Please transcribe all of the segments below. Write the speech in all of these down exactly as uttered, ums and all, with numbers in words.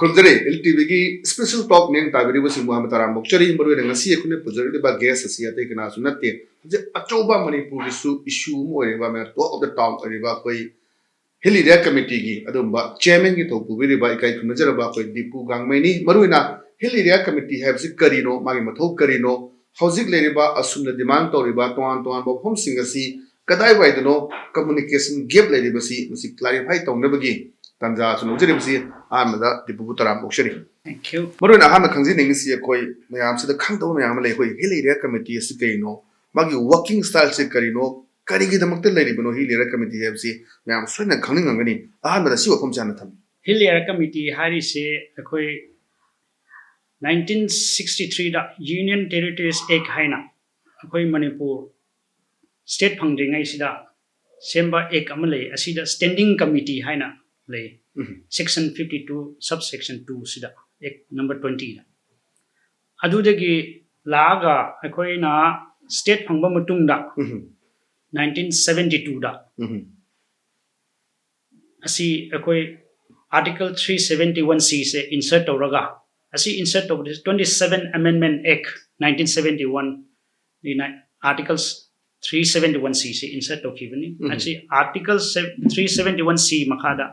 ꯈꯨꯔꯨꯝꯖꯔꯤ꯫ L T ꯚꯤꯒꯤ special talk ꯅꯦꯡ ꯇꯥꯕꯤꯔꯤꯕꯁꯤꯡꯕꯨ ꯑꯍꯥꯟꯕ ꯇꯔꯥꯝ ꯑꯣꯛꯆꯔꯤ꯫ ꯃꯔꯨꯑꯣꯏꯅ ꯉꯁꯤ ꯑꯩꯈꯣꯏꯅ ꯄꯨꯖꯔꯛꯂꯤꯕ guest ꯑꯁꯤ ꯑꯇꯩ ꯀꯅꯥꯁꯨ ꯅꯠꯇꯦ, ꯍꯧꯖꯤꯛ ꯑꯆꯧꯕ ꯃꯅꯤꯄꯨꯔꯒꯤꯁꯨ issue ꯑꯃ ꯑꯣꯏꯔꯤꯕ, ꯃꯌꯥꯝ talk of the town ꯑꯣꯏꯔꯤꯕ ꯑꯩꯈꯣꯏ Hill Area Committeeꯒꯤ ꯑꯗꯨꯒꯨꯝꯕ chairmanꯒꯤ ꯊꯧ ꯄꯨꯕꯤꯔꯤꯕ ꯏꯀꯥꯏ ꯈꯨꯝꯅꯖꯔꯕ ꯑꯩꯈꯣꯏ ꯗꯤꯄꯨ ꯒꯥꯡꯃꯩꯅꯤ꯫ ꯃꯔꯨꯑꯣꯏꯅ Hill Area Committee ꯍꯥꯏꯕꯁꯤ ꯀꯔꯤꯅꯣ, ꯃꯥꯒꯤ ꯃꯊꯧ ꯀꯔꯤꯅꯣ, ꯍꯧꯖꯤꯛ ꯂꯩꯔꯤꯕ ꯑꯁꯨꯝꯅ demand ꯇꯧꯔꯤꯕ ꯇꯣꯉꯥꯟ ꯇꯣꯉꯥꯟꯕ ꯋꯥꯐꯝꯁꯤꯡ ꯑꯁꯤ ꯀꯗꯥꯏꯋꯥꯏꯗꯅꯣ communication gap ꯂꯩꯔꯤꯕꯁꯤ, ꯃꯁꯤ clarify ꯇꯧꯅꯕꯒꯤ ꯇꯥꯟꯖꯥꯁꯨ ꯂꯧꯖꯔꯤꯕꯁꯤ ꯑꯍꯥꯟꯕꯗ ꯗꯤꯄꯨꯕꯨ ꯇꯔꯥꯝ ꯑꯣꯛꯆꯔꯤ꯫ Thank you. ꯃꯔꯨꯑꯣꯏꯅ ꯑꯍꯥꯟꯕ ꯈꯪꯖꯅꯤꯡꯉꯤꯁꯤ ꯑꯩꯈꯣꯏ ꯃꯌꯥꯝꯁꯤꯗ ꯈꯪꯗꯕ ꯃꯌꯥꯝ ꯑꯃ ꯂꯩ꯫ ꯑꯩꯈꯣꯏ Hill Area Committee ꯑꯁꯤ ꯀꯔꯤꯅꯣ, ꯃꯥꯒꯤ working styleꯁꯤ ꯀꯔꯤꯅꯣ, ꯀꯔꯤꯒꯤꯗꯃꯛꯇ ꯂꯩꯔꯤꯕꯅꯣ Hill Area Committee ꯍꯥꯏꯕꯁꯤ ꯃꯌꯥꯝ ꯁꯣꯏꯗꯅ ꯈꯪꯅꯤꯡꯉꯝꯒꯅꯤ꯫ ꯑꯍꯥꯟꯕꯗ ꯁꯤ ꯋꯥꯐꯝꯁꯤ ꯍꯥꯟꯅ ꯊꯝꯕꯤꯌꯨ꯫ Hill Area Committee ꯍꯥꯏꯔꯤꯁꯦ ꯑꯩꯈꯣꯏ nineteen sixty threeꯗ Union Territories Act ꯍꯥꯏꯅ ꯑꯩꯈꯣꯏ ꯃꯅꯤꯄꯨꯔ state ꯐꯪꯗ꯭ꯔꯤꯉꯩꯁꯤꯗ ꯁꯦꯝꯕ act ꯑꯃ ꯂꯩ꯫ ꯑꯁꯤꯗ standing committee ꯍꯥꯏꯅ ꯂꯩ, ꯎꯝ꯫ Section fifty two subsection two ꯁꯤꯗ, act number twentyꯗ꯫ ꯑꯗꯨꯗꯒꯤ ꯂꯥꯛꯑꯒ ꯑꯩꯈꯣꯏꯅ state ꯐꯪꯕ ꯃꯇꯨꯡꯗ ꯎꯝ꯫ nineteen seventy twoꯗ ꯎꯝ꯫ ꯑꯁꯤ ꯑꯩꯈꯣꯏ Article three seventy one C ꯁꯦ insert ꯇꯧꯔꯒ, ꯑꯁꯤ insert ꯇꯧꯕꯗ twenty seven Amendment Act nineteen seventy one Articles three seventy one C ꯁꯦ insert ꯇꯧꯈꯤꯕꯅꯤ꯫ ꯎꯝ꯫ ꯑꯁꯤ Article three seventy one C ꯃꯈꯥꯗ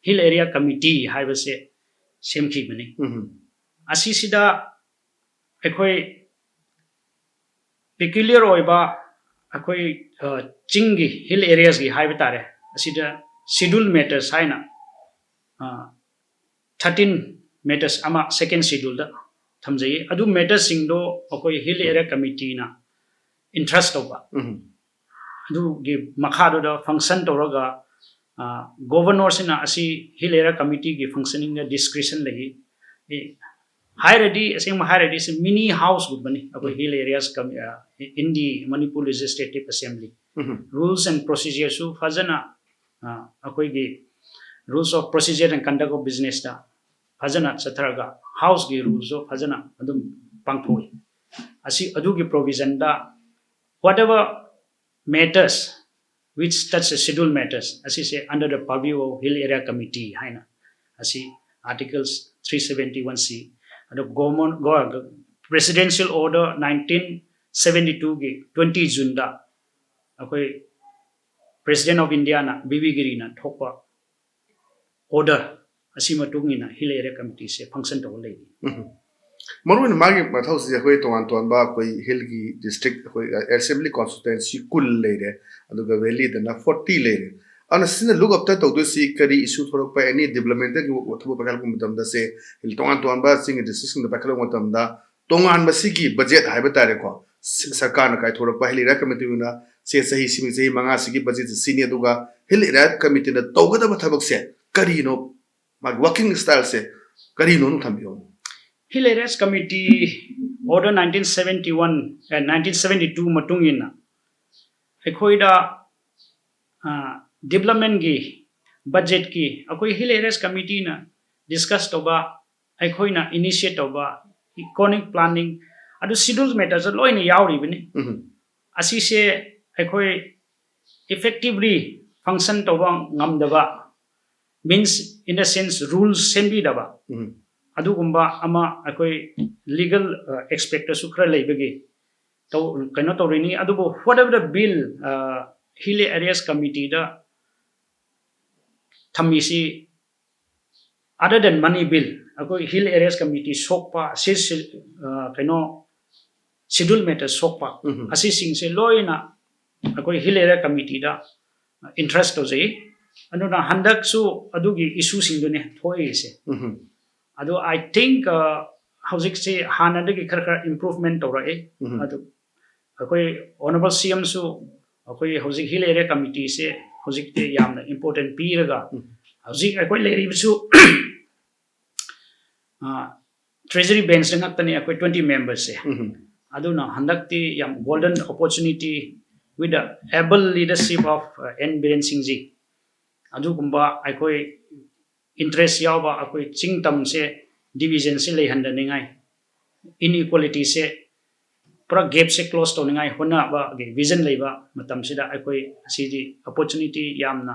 Hill Area Committee ꯍꯥꯏꯕꯁꯦ ꯁꯦꯝꯈꯤꯕꯅꯤ꯫ ꯎꯝ꯫ ꯑꯁꯤꯁꯤꯗ ꯑꯩꯈꯣꯏ peculiar ꯑꯣꯏꯕ ꯑꯩꯈꯣꯏ, ꯑ, ꯆꯤꯡꯒꯤ hill areaꯁꯀꯤ ꯍꯥꯏꯕ ꯇꯥꯔꯦ, ꯑꯁꯤꯗ schedule matters ꯍꯥꯏꯅ, ꯑ, thirteen matters ꯑꯃ second scheduleꯗ ꯊꯝꯖꯩ꯫ ꯑꯗꯨ matterꯁꯤꯡꯗꯣ ꯑꯩꯈꯣꯏ Hill Area Committeeꯅ entrust ꯇꯧꯕ꯫ ꯎꯝ꯫ ꯑꯗꯨꯒꯤ ꯃꯈꯥꯗꯨꯗ function ꯇꯧꯔꯒ, ꯑ, Governorꯁꯤꯅ ꯑꯁꯤ Hill Area Committeeꯒꯤ functioningꯗ discretion ꯂꯩ꯫ ꯑꯦ, ꯍꯥꯏꯔꯗꯤ, ꯑꯁꯦꯡꯕ ꯍꯥꯏꯔꯗꯤ ꯁꯤ mini houseꯒꯨꯝꯕꯅꯤ ꯑꯩꯈꯣꯏ Hill Areas Com-, ꯑ, in the Manipur Legislative Assembly꯫ Um. Rules and procedureꯁꯨ ꯐꯖꯅ, ꯑ, ꯑꯩꯈꯣꯏꯒꯤ Rules of Procedure and Conduct of Businessꯇ ꯐꯖꯅ ꯆꯠꯊꯔꯒ Houseꯀꯤ ruleꯁꯁꯨ ꯐꯖꯅ ꯑꯗꯨꯝ ꯄꯥꯡꯊꯣꯛꯏ꯫ ꯑꯁꯤ ꯑꯗꯨꯒꯤ provisionꯗ whatever matters which touch the schedule matters ꯑꯁꯤꯁꯦ under the purview of Hill Area Committee ꯍꯥꯏꯅ ꯑꯁꯤ Articles three seventy one C, ꯑꯗꯣ government presidential order nineteen seventy two ꯒꯤ twenty June ꯗ ꯑꯩꯈꯣꯏ President of India ꯅ, ꯕꯤ ꯕꯤ ꯒꯤꯔꯤꯅ ꯊꯣꯛꯄ order ꯑꯁꯤ ꯃꯇꯨꯡ ꯏꯟꯅ Hill Area Committee ꯁꯦ function ꯇꯧꯕ ꯂꯩꯔꯤ꯫ ꯃꯔꯨꯑꯣꯏꯅ ꯃꯥꯒꯤ ꯃꯊꯧꯁꯤ ꯑꯩꯈꯣꯏ ꯇꯣꯉꯥꯟ ꯇꯣꯉꯥꯟꯕ ꯑꯩꯈꯣꯏ ꯍꯤꯜꯒꯤ ꯗꯤꯁꯇ꯭ꯔꯤꯛ, ꯑꯩꯈꯣꯏ ꯑꯦꯁꯦꯝꯕ꯭ꯂꯤ ꯀꯣꯟꯁꯇꯤꯇ꯭ꯋꯦꯟꯁꯤ ꯀꯨꯟ ꯂꯩꯔꯦ, ꯑꯗꯨꯒ ꯚꯦꯂꯤꯗꯅ ꯐꯣꯔꯇꯤ ꯂꯩꯔꯦ꯫ ꯑꯗꯨꯅ ꯁꯤꯅ look after ꯇꯧꯗꯣꯏꯁꯤ ꯀꯔꯤ ꯏꯁꯨ ꯊꯣꯛꯂꯛꯄ, ꯑꯦꯅꯤ ꯗꯤꯕ꯭ꯂꯞꯃꯦꯟꯇꯦꯜꯒꯤ ꯊꯕꯛ ꯄꯥꯏꯈꯠꯂꯛꯄ ꯃꯇꯝꯗ ꯁꯦ ꯇꯣꯉꯥꯟ ꯇꯣꯉꯥꯟꯕ ꯆꯤꯡꯒꯤ ꯗꯤꯁꯇ꯭ꯔꯤꯛꯁꯤꯡꯗ ꯄꯥꯏꯈꯠꯂꯛꯄ ꯃꯇꯝꯗ ꯇꯣꯉꯥꯟꯕ ꯁꯤꯒꯤ ꯕꯖꯦꯠ ꯍꯥꯏꯕ ꯇꯥꯔꯦꯀꯣ, ꯁꯔꯀꯥꯔꯅ ꯀꯥꯏꯊꯣꯔꯛꯄ ꯍꯤꯜ ꯑꯦꯔꯤꯌꯥ ꯀꯃꯤꯇꯤꯅ ꯁꯦ ꯆꯍꯤ ꯁꯤꯒꯤ ꯆꯍꯤ ꯃꯉꯥꯁꯤꯒꯤ ꯕꯖꯦꯠꯁꯦ ꯁꯤꯅꯤ, ꯑꯗꯨꯒ ꯍꯤꯜ ꯑꯦꯔꯤꯌꯥ ꯀꯃꯤꯇꯤꯅ ꯇꯧꯒꯗꯕ ꯊꯕꯛꯁꯦ ꯀꯔꯤꯅꯣ, ꯃꯥꯒꯤ ꯋꯥꯔꯀꯤꯡ ꯁ꯭ꯇꯥꯏꯜꯁꯦ ꯀꯔꯤꯅꯣ ꯑꯗꯨꯝ ꯊꯝꯕꯤꯌꯣ꯫ Hill Areas Committee Order nineteen seventy one, nineteen seventy two ꯃꯇꯨꯡ ꯏꯟꯅ ꯑꯩꯈꯣꯏꯗ ꯗꯤꯕ꯭ꯂꯞꯃꯦꯟꯒꯤ ꯕꯖꯦꯠꯀꯤ ꯑꯩꯈꯣꯏ Hill Areas Committee ꯅ discuss ꯇꯧꯕ, ꯑꯩꯈꯣꯏꯅ initiate ꯇꯧꯕ economic planning, ꯑꯗꯨ schedule matter ꯁꯨ ꯂꯣꯏꯅ ꯌꯥꯎꯔꯤꯕꯅꯤ꯫ ꯑꯁꯤꯁꯦ ꯑꯩꯈꯣꯏ effectively function ꯇꯧꯕ ꯉꯝꯗꯕ, means in the sense rules ꯁꯦꯝꯕꯤꯗꯕ, ꯑꯗꯨꯒꯨꯝꯕ ꯑꯃ ꯑꯩꯈꯣꯏ legal aspect ꯇꯁꯨ ꯈꯔ ꯂꯩꯕꯒꯤ ꯀꯩꯅꯣ ꯇꯧꯔꯤꯅꯤ꯫ ꯑꯗꯨꯕꯨ whatever the bill Hill Areas Committee the ꯊꯝꯃꯤꯁꯤ, other than money bill, ꯑꯩꯈꯣꯏ Hill Areas Committee ꯁꯣꯛꯄ, ꯀꯩꯅꯣ, schedule matter ꯁꯣꯛꯄ, ꯑꯁꯤꯁꯤꯡꯁꯦ ꯂꯣꯏꯅ ꯑꯩꯈꯣꯏ Hill Area Committee ꯗ interest ꯇꯧꯖꯩ꯫ ꯑꯗꯨꯅ ꯍꯟꯗꯛꯁꯨ ꯑꯗꯨꯒꯤ ꯏꯁꯨꯁꯤꯡꯗꯨꯅꯦ ꯊꯣꯛꯏꯁꯦ꯫ ꯑꯗꯣ I think ꯍꯧꯖꯤꯛꯁꯦ ꯍꯥꯟꯅꯗꯒꯤ ꯈꯔ ꯈꯔ improvement ꯇꯧꯔꯛꯑꯦ꯫ ꯑꯗꯨ ꯑꯩꯈꯣꯏ Honourable C M ꯁꯨ ꯑꯩꯈꯣꯏ ꯍꯧꯖꯤꯛ Hill Area Committee ꯁꯦ ꯍꯧꯖꯤꯛꯇꯤ ꯌꯥꯝꯅ important ꯄꯤꯔꯒ, ꯍꯧꯖꯤꯛ ꯑꯩꯈꯣꯏ ꯂꯩꯔꯤꯕꯁꯨ Treasury bench ꯇ ꯉꯥꯛꯇꯅꯤ ꯑꯩꯈꯣꯏ twenty members ꯁꯦ꯫ ꯑꯗꯨꯅ ꯍꯟꯗꯛꯇꯤ ꯌꯥꯝ golden opportunity, with the able leadership of N Biren Singh ji, ꯑꯗꯨꯒꯨꯝꯕ ꯑꯩꯈꯣꯏ interest ꯌꯥꯎꯕ ꯑꯩꯈꯣꯏ ꯆꯤꯡ ꯇꯝꯁꯦ division ꯁꯦ ꯂꯩꯍꯟꯗꯅꯤꯡꯉꯥꯏ, inequality ꯁꯦ, ꯄꯨꯔꯥ gap ꯁꯦ close ꯇꯧꯅꯤꯡꯉꯥꯏ ꯍꯣꯠꯅꯕꯒꯤ vision ꯂꯩꯕ ꯃꯇꯝꯁꯤꯗ ꯑꯩꯈꯣꯏ ꯑꯁꯤꯗꯤ opportunity ꯌꯥꯝꯅ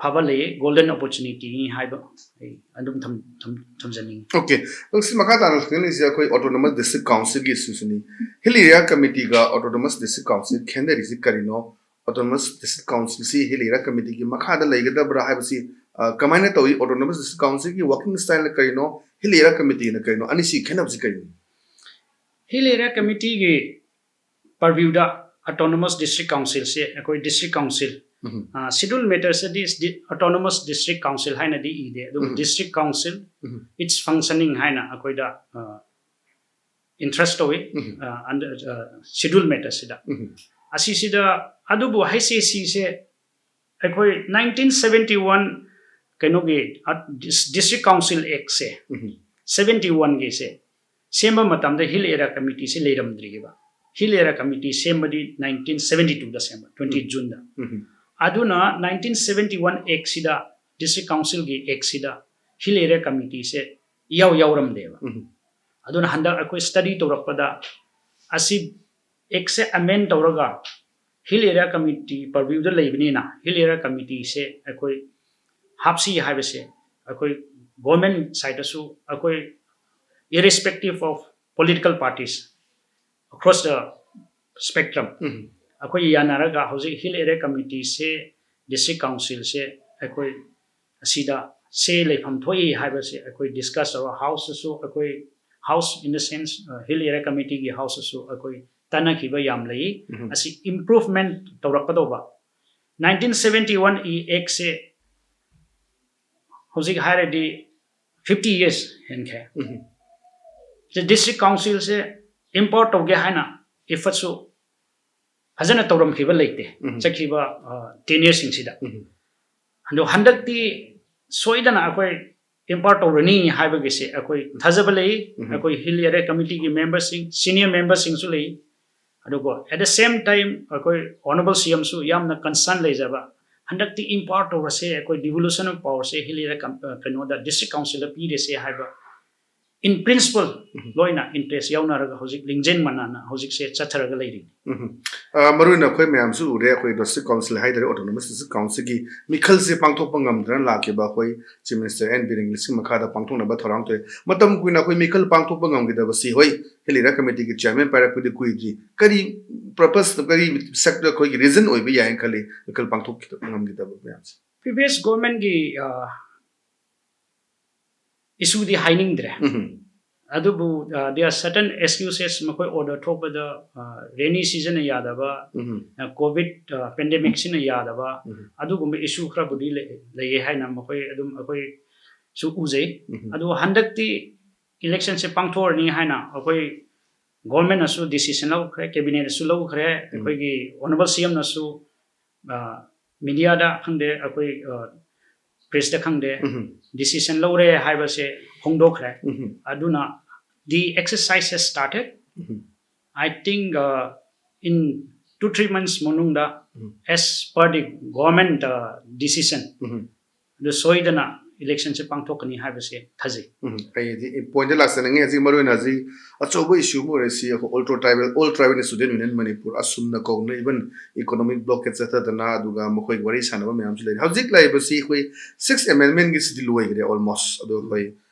ꯐꯕ ꯂꯩꯌꯦ, ꯒꯣꯜꯗꯟ ꯑꯣꯄꯣꯔꯆꯨꯅꯤꯇꯤꯅꯤ ꯍꯥꯏꯕ ꯑꯩ ꯑꯗꯨꯝ ꯊꯝ- ꯊꯝ- ꯊꯝꯖꯅꯤꯡꯉꯤ꯫ ꯑꯣꯀꯦ, ꯅꯪ ꯁꯤ ꯃꯈꯥ ꯇꯥꯅ ꯈꯪꯅꯤꯡꯉꯤꯁꯦ ꯑꯩꯈꯣꯏ ꯑꯣꯇꯣꯅꯣꯃꯁ ꯗꯤꯁꯇ꯭ꯔꯤꯛ ꯀꯥꯎꯟꯁꯤꯜꯒꯤ ꯏꯁꯨꯁꯤꯅꯤ꯫ ꯍꯤꯜ ꯑꯦꯔꯤꯌꯥ ꯀꯃꯤꯇꯤꯒ ꯑꯣꯇꯣꯅꯣꯃꯁ ꯗꯤꯁꯇ꯭ꯔꯤꯛ ꯀꯥꯎꯟꯁꯤꯜ ꯈꯦꯠꯅꯔꯤꯁꯤ ꯀꯔꯤꯅꯣ? ꯑꯣꯇꯣꯅꯣꯃꯁ ꯗꯤꯁꯇ꯭ꯔꯤꯛ ꯀꯥꯎꯟꯁꯤꯜꯁꯤ ꯍꯤꯜ ꯑꯦꯔꯤꯌꯥ ꯀꯃꯤꯇꯤꯒꯤ ꯃꯈꯥꯗ ꯂꯩꯒꯗꯕ꯭ꯔꯥ ꯍꯥꯏꯕꯁꯤ, ꯑ, ꯀꯃꯥꯏꯅ ꯇꯧꯏ? ꯑꯣꯇꯣꯅꯣꯃꯁ ꯗꯤꯁꯇ꯭ꯔꯤꯛ ꯀꯥꯎꯟꯁꯤꯜꯒꯤ ꯋꯥꯔꯀꯤꯡ ꯁ꯭ꯇꯥꯏꯜꯅ ꯀꯔꯤꯅꯣ? ꯍꯤꯜ ꯑꯦꯔꯤꯌꯥ ꯀꯃꯤꯇꯤꯅ ꯀꯔꯤꯅꯣ? ꯑꯅꯤꯁꯤ ꯈꯦꯠꯅꯕꯁꯤ ꯀꯔꯤꯅꯣ? ꯍꯤꯜ ꯑꯦꯔꯤꯌꯥ ꯀꯃꯤꯇꯤꯒꯤ ꯄꯔꯚ꯭ꯌꯨꯗ ꯑꯣꯇꯣꯅꯣꯃꯁ ꯗꯤꯁꯇ꯭ꯔꯤꯛ ꯀꯥꯎꯟꯁꯤꯜꯁꯦ ꯑꯩꯈꯣꯏ ꯗꯤꯁꯇ꯭ꯔꯤꯛ ꯀꯥꯎꯟꯁꯤꯜ, ꯎꯝ. ꯁꯦꯗ꯭ꯌꯨꯜ ꯃꯦꯇꯔꯁꯇꯗꯤ ꯑꯣꯇꯣꯅꯣꯃꯁ ꯗꯤꯁꯇ꯭ꯔꯤꯛ ꯀꯥꯎꯟꯁꯤꯜ ꯍꯥꯏꯅꯗꯤ ꯏꯗꯦ, ꯑꯗꯨꯕꯨ um. District council, um. Its functioning ꯍꯥꯏꯅ ꯑꯩꯈꯣꯏꯗ ꯏꯟꯇ꯭ꯔꯁ ꯇꯧꯏ꯫ ꯎꯝ. ꯁꯦꯗ꯭ꯌꯨꯜ ꯃꯦꯇꯔꯁꯤꯗ ꯎꯝ. ꯑꯁꯤꯁꯤꯗ, ꯑꯗꯨꯕꯨ ꯍꯩꯆ ꯑꯦ ꯁꯤꯁꯦ ꯑꯩꯈꯣꯏ ꯅꯥꯏꯟꯇꯤꯟ ꯁꯕꯦꯟꯇꯤ ꯋꯥꯟ ꯀꯩꯅꯣꯒꯤ ꯗꯤꯁꯇ꯭ꯔꯤꯛ ꯀꯥꯎꯟꯁꯤꯜ ꯑꯦꯛꯁꯦ ꯎꯝ. ꯁꯕꯦꯟꯇꯤ ꯋꯥꯟꯒꯤꯁꯦ ꯁꯦꯝꯕ ꯃꯇꯝꯗ ꯍꯤꯜ ꯑꯦꯔꯤꯌꯥ ꯀꯃꯤꯇꯤꯁꯦ ꯂꯩꯔꯝꯗ꯭ꯔꯤꯑꯕ꯫ ꯍꯤꯜ ꯑꯦꯔꯤꯌꯥ ꯀꯃꯤꯇꯤ ꯁꯦꯝꯕꯗꯤ ꯅꯥꯏꯟꯇꯤꯟ ꯁꯕꯦꯟꯇꯤ ꯇꯨꯗ ꯁꯦꯝꯕ, ꯇ꯭ꯋꯦꯟꯇꯤ ꯎꯝ. ꯖꯨꯟꯗ꯫ ꯎꯝ. ꯑꯗꯨꯅ ꯅꯥꯏꯟꯇꯤꯟ ꯁꯕꯦꯟꯇꯤ ꯋꯥꯟ ꯑꯦꯛꯁꯤꯗ, ꯗꯤꯁꯇ꯭ꯔꯤꯛ ꯀꯥꯎꯟꯁꯤꯜꯒꯤ ꯑꯦꯛꯁꯤꯗ ꯍꯤꯜ ꯑꯦꯔꯤꯌꯥ ꯀꯃꯤꯇꯤꯁꯦ ꯏꯌꯥꯎ ꯌꯥꯎꯔꯝꯗꯦꯕ꯫ ꯎꯝ. ꯑꯗꯨꯅ ꯍꯟꯗꯛ ꯑꯩꯈꯣꯏ ꯁ꯭ꯇꯗꯤ ꯇꯧꯔꯛꯄꯗ ꯑꯁꯤ ꯑꯦꯛꯁꯦ ꯑꯃꯦꯟ ꯇꯧꯔꯒ ꯍꯤꯜ ꯑꯦꯔꯤꯌꯥ ꯀꯃꯤꯇꯤ ꯄꯔꯚ꯭ꯌꯨꯗ ꯂꯩꯕꯅꯤꯅ ꯍꯤꯜ ꯑꯦꯔꯤꯌꯥ ꯀꯃꯤꯇꯤꯁꯦ ꯑꯩꯈꯣꯏ ꯍꯥꯞꯁꯤ ꯍꯥꯏꯕꯁꯦ ꯑꯩꯈꯣꯏ ꯒꯣꯔꯃꯦꯟ ꯁꯥꯏꯠꯇꯁꯨ, ꯑꯩꯈꯣꯏ irrespective of political parties across the spectrum, ꯎꯝ. ꯑꯩꯈꯣꯏ ꯌꯥꯅꯔꯒ ꯍꯧꯖꯤꯛ ꯍꯤꯜ ꯑꯦꯔꯤꯌꯥ ꯀꯃꯤꯇꯤꯁꯦ, ꯗꯤꯁꯇ꯭ꯔꯤꯛ ꯀꯥꯎꯟꯁꯤꯜꯁꯦ ꯑꯩꯈꯣꯏ ꯑꯁꯤꯗ ꯁꯦ ꯂꯩꯐꯝ ꯊꯣꯛꯏ ꯍꯥꯏꯕꯁꯦ ꯑꯩꯈꯣꯏ ꯗꯤꯁꯀꯁ ꯇꯧꯔ, ꯍꯥꯎꯁꯇꯁꯨ ꯑꯩꯈꯣꯏ, ꯍꯥꯎꯁ ꯏꯟ ꯗ ꯁꯦꯟꯁ, ꯍꯤꯜ ꯑꯦꯔꯤꯌꯥ ꯀꯃꯤꯇꯤꯒꯤ ꯍꯥꯎꯁꯇꯁꯨ ꯑꯩꯈꯣꯏ ꯇꯥꯟꯅꯈꯤꯕ ꯌꯥꯝ ꯂꯩ꯫ ꯎꯝ. ꯑꯁꯤ improvement ꯇꯧꯔꯛꯀꯗꯧꯕ꯫ Nineteen seventy one E ꯑꯦꯛꯁꯦ ꯍꯧꯖꯤꯛ ꯍꯥꯏꯔꯗꯤ ꯐꯤꯐꯇꯤ ꯌꯔꯁ ꯍꯦꯟꯈ꯭ꯔꯦ꯫ ꯎꯝ. ꯗꯤꯁꯇ꯭ꯔꯤꯛ ꯀꯥꯎꯟꯁꯤꯜꯁꯦ ꯏꯝꯄꯥꯋꯔ ꯇꯧꯒꯦ ꯍꯥꯏꯅ ꯏꯐꯠꯁꯨ ꯐꯖꯅ ꯇꯧꯔꯝꯈꯤꯕ ꯂꯩꯇꯦ ꯎꯝ. ꯆꯠꯈꯤꯕ ꯇꯦꯟ ꯌꯔꯁꯁꯤꯡꯁꯤꯗ꯫ ꯎꯝ. ꯑꯗꯣ ꯍꯟꯗꯛꯇꯤ ꯁꯣꯏꯗꯅ ꯑꯩꯈꯣꯏ ꯏꯝꯄꯥꯋꯔ ꯇꯧꯔꯅꯤ ꯍꯥꯏꯕꯒꯤꯁꯦ ꯑꯩꯈꯣꯏ ꯊꯥꯖꯕ ꯂꯩ꯫ ꯎꯝ. ꯑꯩꯈꯣꯏ ꯍꯤꯜ ꯑꯦꯔꯤꯌꯥ ꯀꯃꯤꯇꯤꯒꯤ ꯃꯦꯝꯕꯔꯁꯤꯡ, ꯁꯤꯅꯤꯌꯔ ꯃꯦꯝꯕꯔꯁꯤꯡꯁꯨ ꯂꯩ꯫ ꯑꯗꯨꯒ at the same time ꯑꯩꯈꯣꯏ ꯑꯣꯅꯔꯦꯕꯜ ꯁꯤ ꯑꯦꯝꯁꯨ ꯌꯥꯝꯅ ꯀꯟꯁꯔꯟ ꯂꯩꯖꯕ, ꯍꯟꯗꯛꯇꯤ ꯏꯝꯄꯥꯋꯔ ꯇꯧꯔꯁꯦ, ꯑꯩꯈꯣꯏ ꯗꯤꯚꯣꯂꯨꯁꯟ ꯑꯣꯐ ꯄꯋꯔꯁꯦ ꯍꯤꯜ ꯑꯦꯔꯤꯌꯥ ꯀꯝ-, ꯑ, ꯀꯩꯅꯣꯗ ꯗꯤꯁꯇ꯭ꯔꯤꯛ ꯀꯥꯎꯟꯁꯤꯜꯗ ꯄꯤꯔꯁꯦ ꯍꯥꯏꯕ in principle ꯂꯣꯏꯅ interest ꯌꯥꯎꯅꯔꯒ ꯍꯧꯖꯤꯛ ꯂꯤꯡꯖꯦꯜ ꯃꯥꯟꯅꯅ ꯍꯧꯖꯤꯛꯁꯦ ꯆꯠꯊꯔꯒ ꯂꯩꯔꯤ꯫ ꯎꯝ꯫ ꯑ, ꯃꯔꯨ ꯑꯣꯏꯅ ꯑꯩꯈꯣꯏ ꯃꯌꯥꯝꯁꯨ ꯎꯔꯦ, ꯑꯩꯈꯣꯏ district council ꯍꯥꯏꯇꯥꯔꯦ, autonomous district councilꯒꯤ ꯃꯤꯈꯜꯁꯦ ꯄꯥꯡꯊꯣꯛꯄ ꯉꯝꯗꯅ ꯂꯥꯛꯈꯤꯕ ꯑꯩꯈꯣꯏ Chief Minister N Biren ꯁꯤꯡ ꯃꯈꯥꯗ ꯄꯥꯡꯊꯣꯛꯅꯕ ꯊꯧꯔꯥꯡ ꯇꯧꯏ꯫ ꯃꯇꯝ ꯀꯨꯏꯅ ꯑꯩꯈꯣꯏ ꯃꯤꯈꯜ ꯄꯥꯡꯊꯣꯛꯄ ꯉꯝꯈꯤꯗꯕꯁꯤ, ꯍꯣꯏ, Hill Area Committeeꯒꯤ chairman ꯄꯥꯏꯔꯛꯄꯗꯤ ꯀꯨꯏꯗ꯭ꯔꯤ, ꯀꯔꯤ purpose, ꯀꯔꯤ ꯃꯁꯛꯇ ꯑꯩꯈꯣꯏꯒꯤ reason ꯑꯣꯏꯕ ꯌꯥꯏꯅ ꯈꯜꯂꯤ ꯃꯤꯈꯜ ꯄꯥꯡꯊꯣꯛꯈꯤꯗꯕ ꯉꯝꯈꯤꯗꯕ ꯃꯌꯥꯝꯁꯦ? Previous governmentꯒꯤ, ꯑ, issueꯗꯤ ꯍꯥꯏꯅꯤꯡꯗ꯭ꯔꯦ꯫ ꯎꯝ꯫ ꯑꯗꯨꯕꯨ, ꯑ, there are certain excuses, ꯃꯈꯣꯏ order ꯊꯣꯛꯄꯗ, ꯑ, rainy seasonꯅ ꯌꯥꯗꯕ, ꯎꯝ꯫ ꯑ, COVID, ꯑ, pandemicꯁꯤꯅ ꯌꯥꯗꯕ, ꯎꯝ꯫ ꯑꯗꯨꯒꯨꯝꯕ issue ꯈꯔꯕꯨꯗꯤ ꯂꯩ-, ꯂꯩꯌꯦ ꯍꯥꯏꯅ ꯃꯈꯣꯏ ꯑꯗꯨꯝ ꯑꯩꯈꯣꯏꯁꯨ ꯎꯖꯩ꯫ ꯎꯝ꯫ ꯑꯗꯨ ꯍꯟꯗꯛꯇꯤ electionꯁꯦ ꯄꯥꯡꯊꯣꯛꯑꯅꯤ ꯍꯥꯏꯅ ꯑꯩꯈꯣꯏ governmentꯅꯁꯨ decision ꯂꯧꯈ꯭ꯔꯦ, cabinetꯅꯁꯨ ꯂꯧꯈ꯭ꯔꯦ, ꯑꯩꯈꯣꯏꯒꯤ honourable CMꯅꯁꯨ, ꯑ, mediaꯗ ꯈꯪꯗꯦ, ꯑꯩꯈꯣꯏ, ꯑ, pressꯇ ꯈꯪꯗꯦ, ꯎꯝ꯫ decision ꯂꯧꯔꯦ ꯍꯥꯏꯕꯁꯦ ꯐꯣꯡꯗꯣꯛꯈ꯭ꯔꯦ꯫ ꯎꯝ꯫ ꯑꯗꯨꯅ the exercise has started. Um. I think, uh, in two three months ꯃꯅꯨꯡꯗ, ꯎꯝ꯫ as per the government, uh, decision, ꯎꯝ꯫ ꯑꯗꯨ ꯁꯣꯏꯗꯅ electionꯁꯦ ꯄꯥꯡꯊꯣꯛꯀꯅꯤ ꯍꯥꯏꯕꯁꯦ ꯊꯥꯖꯩ꯫ ꯎꯝ, ꯑꯩꯗꯤ pointꯇ ꯂꯥꯛꯆꯅꯤꯡꯉꯤ꯫ ꯍꯧꯖꯤꯛ ꯃꯔꯨ ꯑꯣꯏꯅ ꯍꯧꯖꯤꯛ ꯑꯆꯧꯕ issue ꯑꯃ ꯑꯣꯏꯔꯤꯁꯤ ꯑꯩꯈꯣꯏ All Tribal, All Tribal Student Union Manipur, ꯑꯁꯨꯝꯅ ꯀꯧꯅ even economic blockade ꯆꯠꯊꯗꯅ ꯑꯗꯨꯒ ꯃꯈꯣꯏꯒꯤ ꯋꯥꯔꯤ ꯁꯥꯟꯅꯕ ꯃꯌꯥꯝꯁꯨ ꯂꯩꯔꯤ꯫ ꯍꯧꯖꯤꯛ ꯂꯥꯛꯏꯕꯁꯤ ꯑꯩꯈꯣꯏ Sixth Amendmentꯒꯤꯁꯤꯗꯤ ꯂꯣꯏꯈ꯭ꯔꯦ almost꯫ ꯑꯗꯣ ꯑꯩꯈꯣꯏ,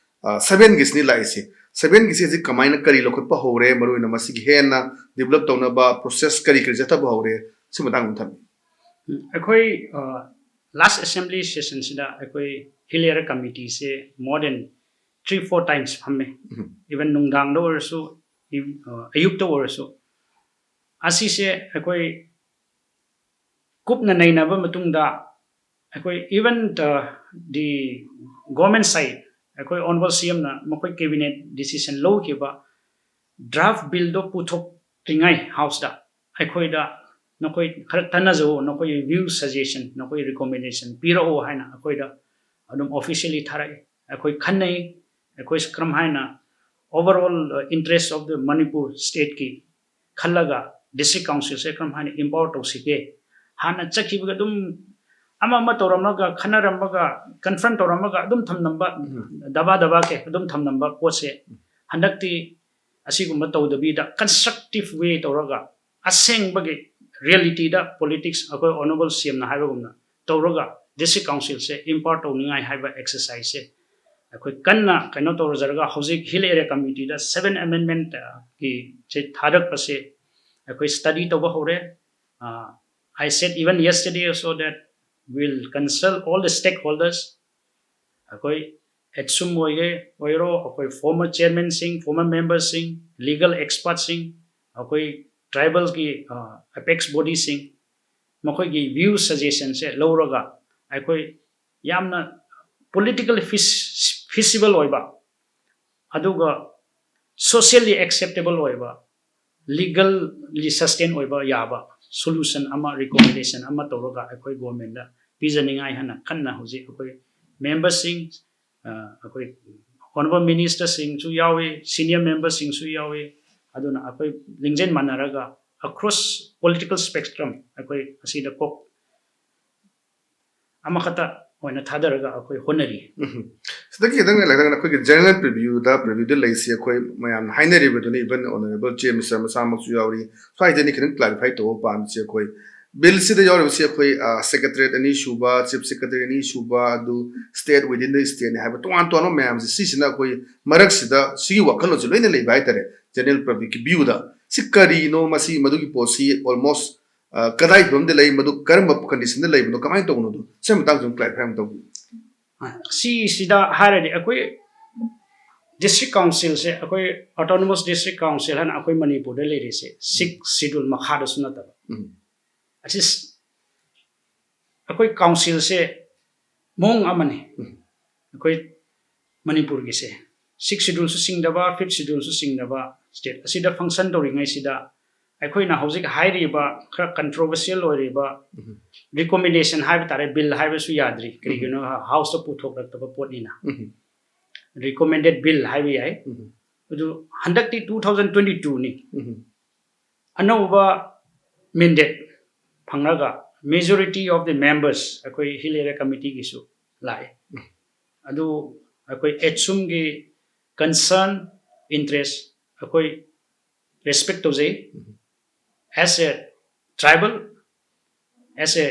ꯑ, sevenꯒꯤꯁꯤꯅꯤ ꯂꯥꯛꯏꯁꯤ꯫ Sevenꯒꯤꯁꯤ ꯍꯧꯖꯤꯛ ꯀꯃꯥꯏꯅ, ꯀꯔꯤ ꯂꯧꯈꯠꯄ ꯍꯧꯔꯦ, ꯃꯔꯨ ꯑꯣꯏꯅ ꯃꯁꯤꯒꯤ ꯍꯦꯟꯅ develop ꯇꯧꯅꯕ process ꯀꯔꯤ ꯀꯔꯤ ꯆꯠꯊꯕ ꯍꯧꯔꯦ, ꯁꯤ ꯃꯇꯥꯡꯗ ꯊꯝꯕꯤꯌꯨ꯫ ꯎꯝ, ꯑꯩꯈꯣꯏ, ꯑ, last assembly sessionꯁꯤꯗ ꯑꯩꯈꯣꯏ Hill Area Committeeꯁꯦ more than three four times ꯐꯝꯃꯦ꯫ ꯎꯝ꯫ Even ꯅꯨꯡꯗꯥꯡꯗ ꯑꯣꯏꯔꯁꯨ, ꯏv-, ꯑ, ꯑꯌꯨꯛꯇ ꯑꯣꯏꯔꯁꯨ꯫ ꯑꯁꯤꯁꯦ ꯑꯩꯈꯣꯏ ꯀꯨꯞꯅ ꯅꯩꯅꯕ ꯃꯇꯨꯡꯗ ꯑꯩꯈꯣꯏ even the, the government side, ꯑꯩꯈꯣꯏ honourable CMꯅ ꯃꯈꯣꯏ cabinet decision ꯂꯧꯈꯤꯕ draft billꯗꯣ ꯄꯨꯊꯣꯛꯇ꯭ꯔꯤꯉꯩ houseꯇ ꯑꯩꯈꯣꯏꯗ ꯅꯈꯣꯏ ꯈꯔ ꯇꯥꯟꯅꯖꯧ, ꯅꯈꯣꯏ view, suggestion, ꯅꯈꯣꯏ recommendation ꯄꯤꯔꯛꯑꯣ ꯍꯥꯏꯅ ꯑꯩꯈꯣꯏꯗ ꯑꯗꯨꯝ officially ꯊꯥꯔꯛꯏ꯫ ꯑꯩꯈꯣꯏ ꯈꯟꯅꯩ, ꯑꯩꯈꯣꯏ ꯀꯔꯝ ꯍꯥꯏꯅ overall, uh, interest of the Manipur stateꯀꯤ ꯈꯜꯂꯒ district councilꯁꯦ ꯀꯔꯝ ꯍꯥꯏꯅ empower ꯇꯧꯁꯤꯒꯦ꯫ ꯍꯥꯟꯅ ꯆꯠꯈꯤꯕꯒ ꯑꯗꯨꯝ ꯑꯃ ꯑꯃ ꯇꯧꯔꯝꯃꯒ, ꯈꯟꯅꯔꯝꯃꯒ, confront ꯇꯧꯔꯝꯃꯒ ꯑꯗꯨꯝ ꯊꯝꯂꯝꯕ, ꯎꯝ. ꯗꯕꯥ ꯗꯕꯥ ꯀꯦ ꯑꯗꯨꯝ ꯊꯝꯂꯝꯕ ꯄꯣꯠꯁꯦ, ꯍꯟꯗꯛꯇꯤ ꯑꯁꯤꯒꯨꯝꯕ ꯇꯧꯗꯕꯤꯗ constructive way ꯇꯧꯔꯒ, ꯑꯁꯦꯡꯕꯒꯤ reality ꯗ politics, ꯑꯩꯈꯣꯏ honourable C M ꯅ ꯍꯥꯏꯕꯒꯨꯝꯅ ꯇꯧꯔꯒ district council ꯁꯦ empower ꯇꯧꯅꯤꯡꯉꯥꯏ ꯍꯥꯏꯕ exercise ꯁꯦ ꯑꯩꯈꯣꯏ ꯀꯟꯅ ꯀꯩꯅꯣ ꯇꯧꯖꯔꯒ, ꯍꯧꯖꯤꯛ Hill Area Committee ꯗ seven amendment ꯀꯤ ꯁꯦ ꯊꯥꯔꯛꯄꯁꯦ ꯑꯩꯈꯣꯏ study ꯇꯧꯕ ꯍꯧꯔꯦ꯫ Uh, I said even yesterday also that we'll consult all the stakeholders. ꯑꯩꯈꯣꯏ ATSUM ꯑꯣꯏꯒꯦ ꯑꯣꯏꯔꯣ, ꯑꯩꯈꯣꯏ former chairman ꯁꯤꯡ, former member ꯁꯤꯡ, legal expert ꯁꯤꯡ, ꯑꯩꯈꯣꯏ tribal ꯒꯤ, ꯑ, apex body ꯁꯤꯡ, ꯃꯈꯣꯏꯒꯤ view suggestion ꯁꯦ ꯂꯧꯔꯒ ꯑꯩꯈꯣꯏ ꯌꯥꯝꯅ politically feas-, feasible ꯑꯣꯏꯕ, ꯑꯗꯨꯒ socially acceptable ꯑꯣꯏꯕ, legally sustain ꯑꯣꯏꯕ ꯌꯥꯕ solution ꯑꯃ, recommendation ꯑꯃ ꯇꯧꯔꯒ ꯑꯩꯈꯣꯏ government ꯇ ꯄꯤꯖꯅꯤꯡꯉꯥꯏ ꯍꯥꯏꯅ ꯀꯟꯅ ꯍꯧꯖꯤꯛ ꯑꯩꯈꯣꯏ member ꯁꯤꯡ, ꯑ, ꯑꯩꯈꯣꯏ honourable minister ꯁꯤꯡꯁꯨ ꯌꯥꯎꯏ, senior member ꯁꯤꯡꯁꯨ ꯌꯥꯎꯏ꯫ ꯑꯗꯨꯅ ꯑꯩꯈꯣꯏ ꯂꯤꯡꯖꯦꯜ ꯃꯥꯟꯅꯔꯒ across political spectrum ꯑꯩꯈꯣꯏ ꯑꯁꯤꯗ ꯀꯣꯛ ꯑꯃꯈꯛꯇ ꯑꯣꯏꯅ ꯊꯥꯗꯔꯒ ꯑꯩꯈꯣꯏ ꯍꯣꯠꯅꯔꯤ꯫ ꯎꯝ꯫ ꯁꯤꯗꯒꯤ ꯈꯤꯇꯪ ꯂꯩꯔꯒ ꯑꯩꯈꯣꯏꯒꯤ general preview ꯗ, preview ꯗ ꯂꯩꯁꯤ, ꯑꯩꯈꯣꯏ ꯃꯌꯥꯝꯅ ꯍꯥꯏꯅꯔꯤꯕꯗꯨꯅꯤ, even honourable chief minister ꯃꯁꯥꯃꯛꯁꯨ ꯌꯥꯎꯔꯤ꯫ ꯁ꯭ꯋꯥꯏꯗꯅꯤ ꯈꯤꯇꯪ clarify ꯇꯧꯕ ꯄꯥꯝꯃꯤꯁꯤ꯫ ꯑꯩꯈꯣꯏ bill ꯁꯤꯗ ꯌꯥꯎꯔꯤꯕꯁꯤ ꯑꯩꯈꯣꯏ, ꯑ, secretariat ꯑꯅꯤꯁꯨꯕ, chief secretary ꯑꯅꯤꯁꯨꯕ, ꯑꯗꯨ state within the state ꯅꯤ ꯍꯥꯏꯕ ꯇꯣꯉꯥꯟ ꯇꯣꯉꯥꯟꯕ ꯃꯌꯥꯝꯁꯦ, ꯁꯤꯁꯤꯅ ꯑꯩꯈꯣꯏ ꯃꯔꯛꯁꯤꯗ ꯁꯤꯒꯤ ꯋꯥꯈꯜꯂꯣꯟꯁꯤ ꯂꯣꯏꯅ ꯂꯩꯕ ꯍꯥꯏꯇꯥꯔꯦ, general public ꯀꯤ view ꯗ꯫ ꯁꯤ ꯀꯔꯤꯅꯣ, ꯃꯁꯤ, ꯃꯗꯨꯒꯤ ꯄꯣꯠꯁꯤ almost, ꯑ, ꯀꯗꯥꯏ ꯐꯤꯕꯝꯗ ꯂꯩ, ꯃꯗꯨ ꯀꯔꯝꯕ condition ꯗ ꯂꯩꯕꯅꯣ, ꯀꯃꯥꯏꯅ ꯇꯧꯕꯅꯣꯗꯣ, ꯁꯤ ꯃꯇꯥꯡꯁꯤ ꯑꯗꯨꯝ clarify ꯑꯃ ꯇꯧꯕꯤꯌꯨ꯫ ꯁꯤꯁꯤꯗ ꯍꯥꯏꯔꯗꯤ ꯑꯩꯈꯣꯏ district council ꯁꯦ, ꯑꯩꯈꯣꯏ autonomous district council ꯍꯥꯏꯅ ꯑꯩꯈꯣꯏ ꯃꯅꯤꯄꯨꯔꯗ ꯂꯩꯔꯤꯁꯦ sixth schedule ꯃꯈꯥꯗꯁꯨ ꯅꯠꯇꯕ, ꯎꯝ. ꯑꯁꯤ ꯑꯩꯈꯣꯏ council ꯁꯦ ꯃꯑꯣꯡ ꯑꯃꯅꯤ꯫ ꯎꯝ. ꯑꯩꯈꯣꯏ ꯃꯅꯤꯄꯨꯔꯒꯤꯁꯦ sixth schedule ꯁꯨ ꯆꯤꯡꯗꯕ, fifth schedule ꯁꯨ ꯆꯤꯡꯗꯕ state ꯑꯁꯤꯗ function ꯇꯧꯔꯤꯉꯩꯁꯤꯗ ꯑꯩꯈꯣꯏꯅ ꯍꯧꯖꯤꯛ ꯍꯥꯏꯔꯤꯕ ꯈꯔ controversial ꯑꯣꯏꯔꯤꯕ ꯎꯝ. recommendation ꯍꯥꯏꯕ ꯇꯥꯔꯦ, bill ꯍꯥꯏꯕꯁꯨ ꯌꯥꯗ꯭ꯔꯤ, ꯀꯔꯤꯒꯤꯅꯣ, house ꯇ ꯄꯨꯊꯣꯛꯂꯛꯇꯕ ꯄꯣꯠꯅꯤꯅ꯫ ꯎꯝ. Recommended bill ꯍꯥꯏꯕ ꯌꯥꯏ꯫ ꯎꯝ. ꯑꯗꯨ ꯍꯟꯗꯛꯇꯤ two thousand twenty two ꯅꯤ꯫ ꯎꯝ. ꯑꯅꯧꯕ mandate ꯐꯪꯂꯒ majority of the members ꯑꯩꯈꯣꯏ Hill Area Committeeꯒꯤꯁꯨ ꯂꯥꯛꯑꯦ꯫ ꯑꯗꯨ ꯑꯩꯈꯣꯏ ATSUMꯒꯤ concern, interest ꯑꯩꯈꯣꯏ respect ꯇꯧꯖꯩ꯫ As a tribal, as a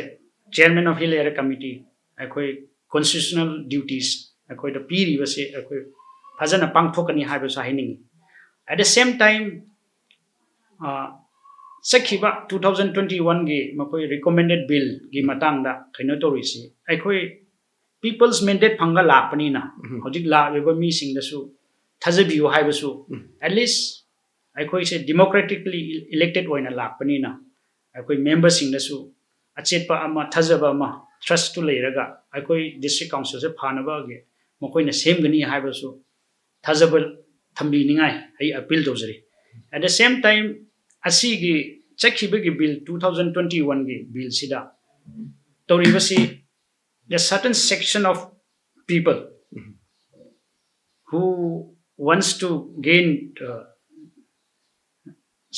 chairman of Hill Area Committee, ꯑꯩꯈꯣꯏ constitutional duties ꯑꯩꯈꯣꯏꯗ ꯄꯤꯔꯤꯕꯁꯦ ꯑꯩꯈꯣꯏ ꯐꯖꯅ ꯄꯥꯡꯊꯣꯛꯀꯅꯤ ꯍꯥꯏꯕꯁꯨ ꯍꯥꯏꯅꯤꯡꯉꯤ꯫ At the same time, ꯑ, ꯆꯠꯈꯤꯕ two thousand twenty-oneꯒꯤ ꯃꯈꯣꯏ recommended billꯒꯤ ꯃꯇꯥꯡꯗ ꯀꯩꯅꯣ ꯇꯧꯔꯤꯁꯤ, ꯑꯩꯈꯣꯏ people's mandate ꯐꯪꯉ ꯂꯥꯛꯄꯅꯤꯅ, ꯎꯝ꯫ ꯍꯧꯖꯤꯛ ꯂꯥꯛꯂꯤꯕ ꯃꯤꯁꯤꯡꯗꯁꯨ ꯊꯥꯖꯕꯤꯌꯨ ꯍꯥꯏꯕꯁꯨ, ꯎꯝ꯫ At least ꯑꯩꯈꯣꯏꯁꯦ democratically elected ꯑꯣꯏꯅ ꯂꯥꯛꯄꯅꯤꯅ, ꯑꯩꯈꯣꯏ memberꯁꯤꯡꯗꯁꯨ ꯑꯆꯦꯠꯄ ꯑꯃ, ꯊꯥꯖꯕ ꯑꯃ, trustꯇꯨ ꯂꯩꯔꯒ ꯑꯩꯈꯣꯏ district councilꯁꯦ ꯐꯅꯕꯒꯤ ꯃꯈꯣꯏꯅ ꯁꯦꯝꯒꯅꯤ ꯍꯥꯏꯕꯁꯨ ꯊꯥꯖꯕ ꯊꯝꯕꯤꯅꯤꯡꯉꯥꯏ ꯑꯩ appeal ꯇꯧꯖꯔꯤ꯫ At the same time, ꯑꯁꯤꯒꯤ ꯆꯠꯈꯤꯕꯒꯤ bill, two thousand twenty-oneꯒꯤ billꯁꯤꯗ ꯇꯧꯔꯤꯕꯁꯤ, the certain section of people who wants to gain, uh,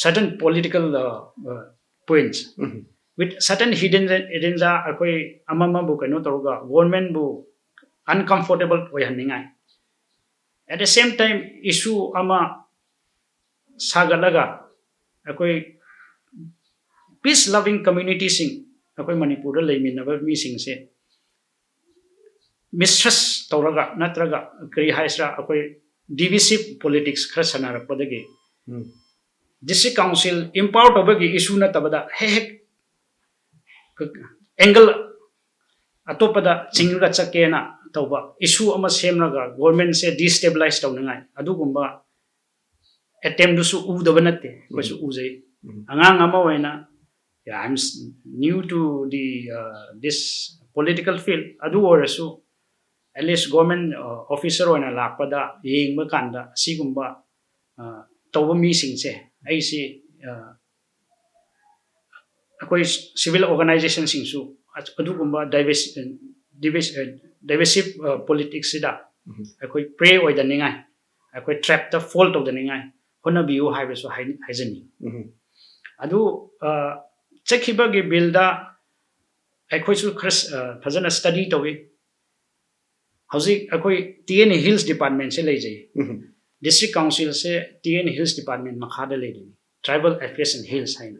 certain political, uh, uh, points, um. With certain hidden agenda, ꯑꯩꯈꯣꯏ ꯑꯃꯃꯕꯨ ꯀꯩꯅꯣ ꯇꯧꯔꯒ governmentꯕꯨ uncomfortable ꯑꯣꯏꯍꯟꯅꯤꯡꯉꯥꯏ, at the same time issue ꯑꯃ ꯁꯥꯒꯠꯂꯒ ꯑꯩꯈꯣꯏ peace loving communityꯁꯤꯡ, ꯑꯩꯈꯣꯏ ꯃꯅꯤꯄꯨꯔꯗ ꯂꯩꯃꯤꯟꯅꯕ ꯃꯤꯁꯤꯡꯁꯦ mistrust ꯇꯧꯔꯒ, ꯅꯠꯇ꯭ꯔꯒ ꯀꯔꯤ ꯍꯥꯏꯁꯤꯔꯥ, ꯑꯩꯈꯣꯏ divisive politics ꯈꯔ ꯁꯥꯟꯅꯔꯛꯄꯗꯒꯤ, ꯎꯝ꯫ District council empower ꯇꯧꯕꯒꯤ issue ꯅꯠꯇꯕꯗ ꯍꯦꯛ ꯍꯦꯛ angle ꯑꯇꯣꯞꯄꯗ ꯆꯤꯡꯉꯒ ꯆꯠꯀꯦꯅ ꯇꯧꯕ issue ꯑꯃ ꯁꯦꯝꯂꯒ governmentꯁꯦ destabilize ꯇꯧꯅꯤꯡꯉꯥꯏ ꯑꯗꯨꯒꯨꯝꯕ attemptꯗꯨꯁꯨ ꯎꯗꯕ ꯅꯠꯇꯦ, ꯑꯩꯈꯣꯏꯁꯨ ꯎꯝ꯫ ꯎꯖꯩ꯫ ꯎꯝ꯫ ꯑꯉꯥꯡ ꯑꯃ ꯑꯣꯏꯅ, yeah, I'm s-, new to the, uh, this political field, ꯑꯗꯨ ꯑꯣꯏꯔꯁꯨ at least government, uh, officer ꯑꯣꯏꯅ ꯂꯥꯛꯄꯗ, ꯌꯦꯡꯕ ꯀꯥꯟꯗ ꯑꯁꯤꯒꯨꯝꯕ, uh, ꯇꯧꯕ ꯃꯤꯁꯤꯡꯁꯦ ꯑꯩꯁꯤ, uh, ꯑꯩꯈꯣꯏ civil organizationꯁꯤꯡꯁꯨ ꯑꯗꯨꯒꯨꯝꯕ divisive, divisive, divisive, uh, politicsꯁꯤꯗ ꯎꯝ꯫ ꯑꯩꯈꯣꯏ prey ꯑꯣꯏꯗꯅꯤꯡꯉꯥꯏ, ꯑꯩꯈꯣꯏ trapꯇ fall ꯇꯧꯗꯅꯤꯡꯉꯥꯏ ꯍꯣꯠꯅꯕꯤꯌꯨ ꯍꯥꯏꯕꯁꯨ ꯍꯥꯏ-, ꯍꯥꯏꯖꯅꯤꯡꯉꯤ꯫ ꯎꯝ꯫ ꯑꯗꯨ, ꯑ, ꯆꯠꯈꯤꯕꯒꯤ billꯗ ꯑꯩꯈꯣꯏꯁꯨ ꯈꯔ ꯐꯖꯅ ꯁ꯭ꯇꯗꯤ ꯇꯧꯏ꯫ ꯍꯧꯖꯤꯛ ꯑꯩꯈꯣꯏ ꯇꯤ ꯑꯦꯟ ꯍꯤꯜꯁ ꯗꯤꯄꯥꯔꯠꯃꯦꯟꯁꯦ ꯂꯩꯖꯩ꯫ ꯗꯤꯁꯇ꯭ꯔꯤꯛ ꯀꯥꯎꯟꯁꯤꯜꯁꯦ ꯇꯤ ꯑꯦꯟ ꯍꯤꯜꯁ ꯗꯤꯄꯥꯔꯠꯃꯦꯟ ꯃꯈꯥꯗ ꯂꯩꯔꯤꯅꯤ, ꯇ꯭ꯔꯥꯏꯕꯦꯜ ꯑꯦꯐꯤꯌꯔꯁ ꯑꯦꯟ ꯍꯤꯜꯁ ꯍꯥꯏꯅ꯫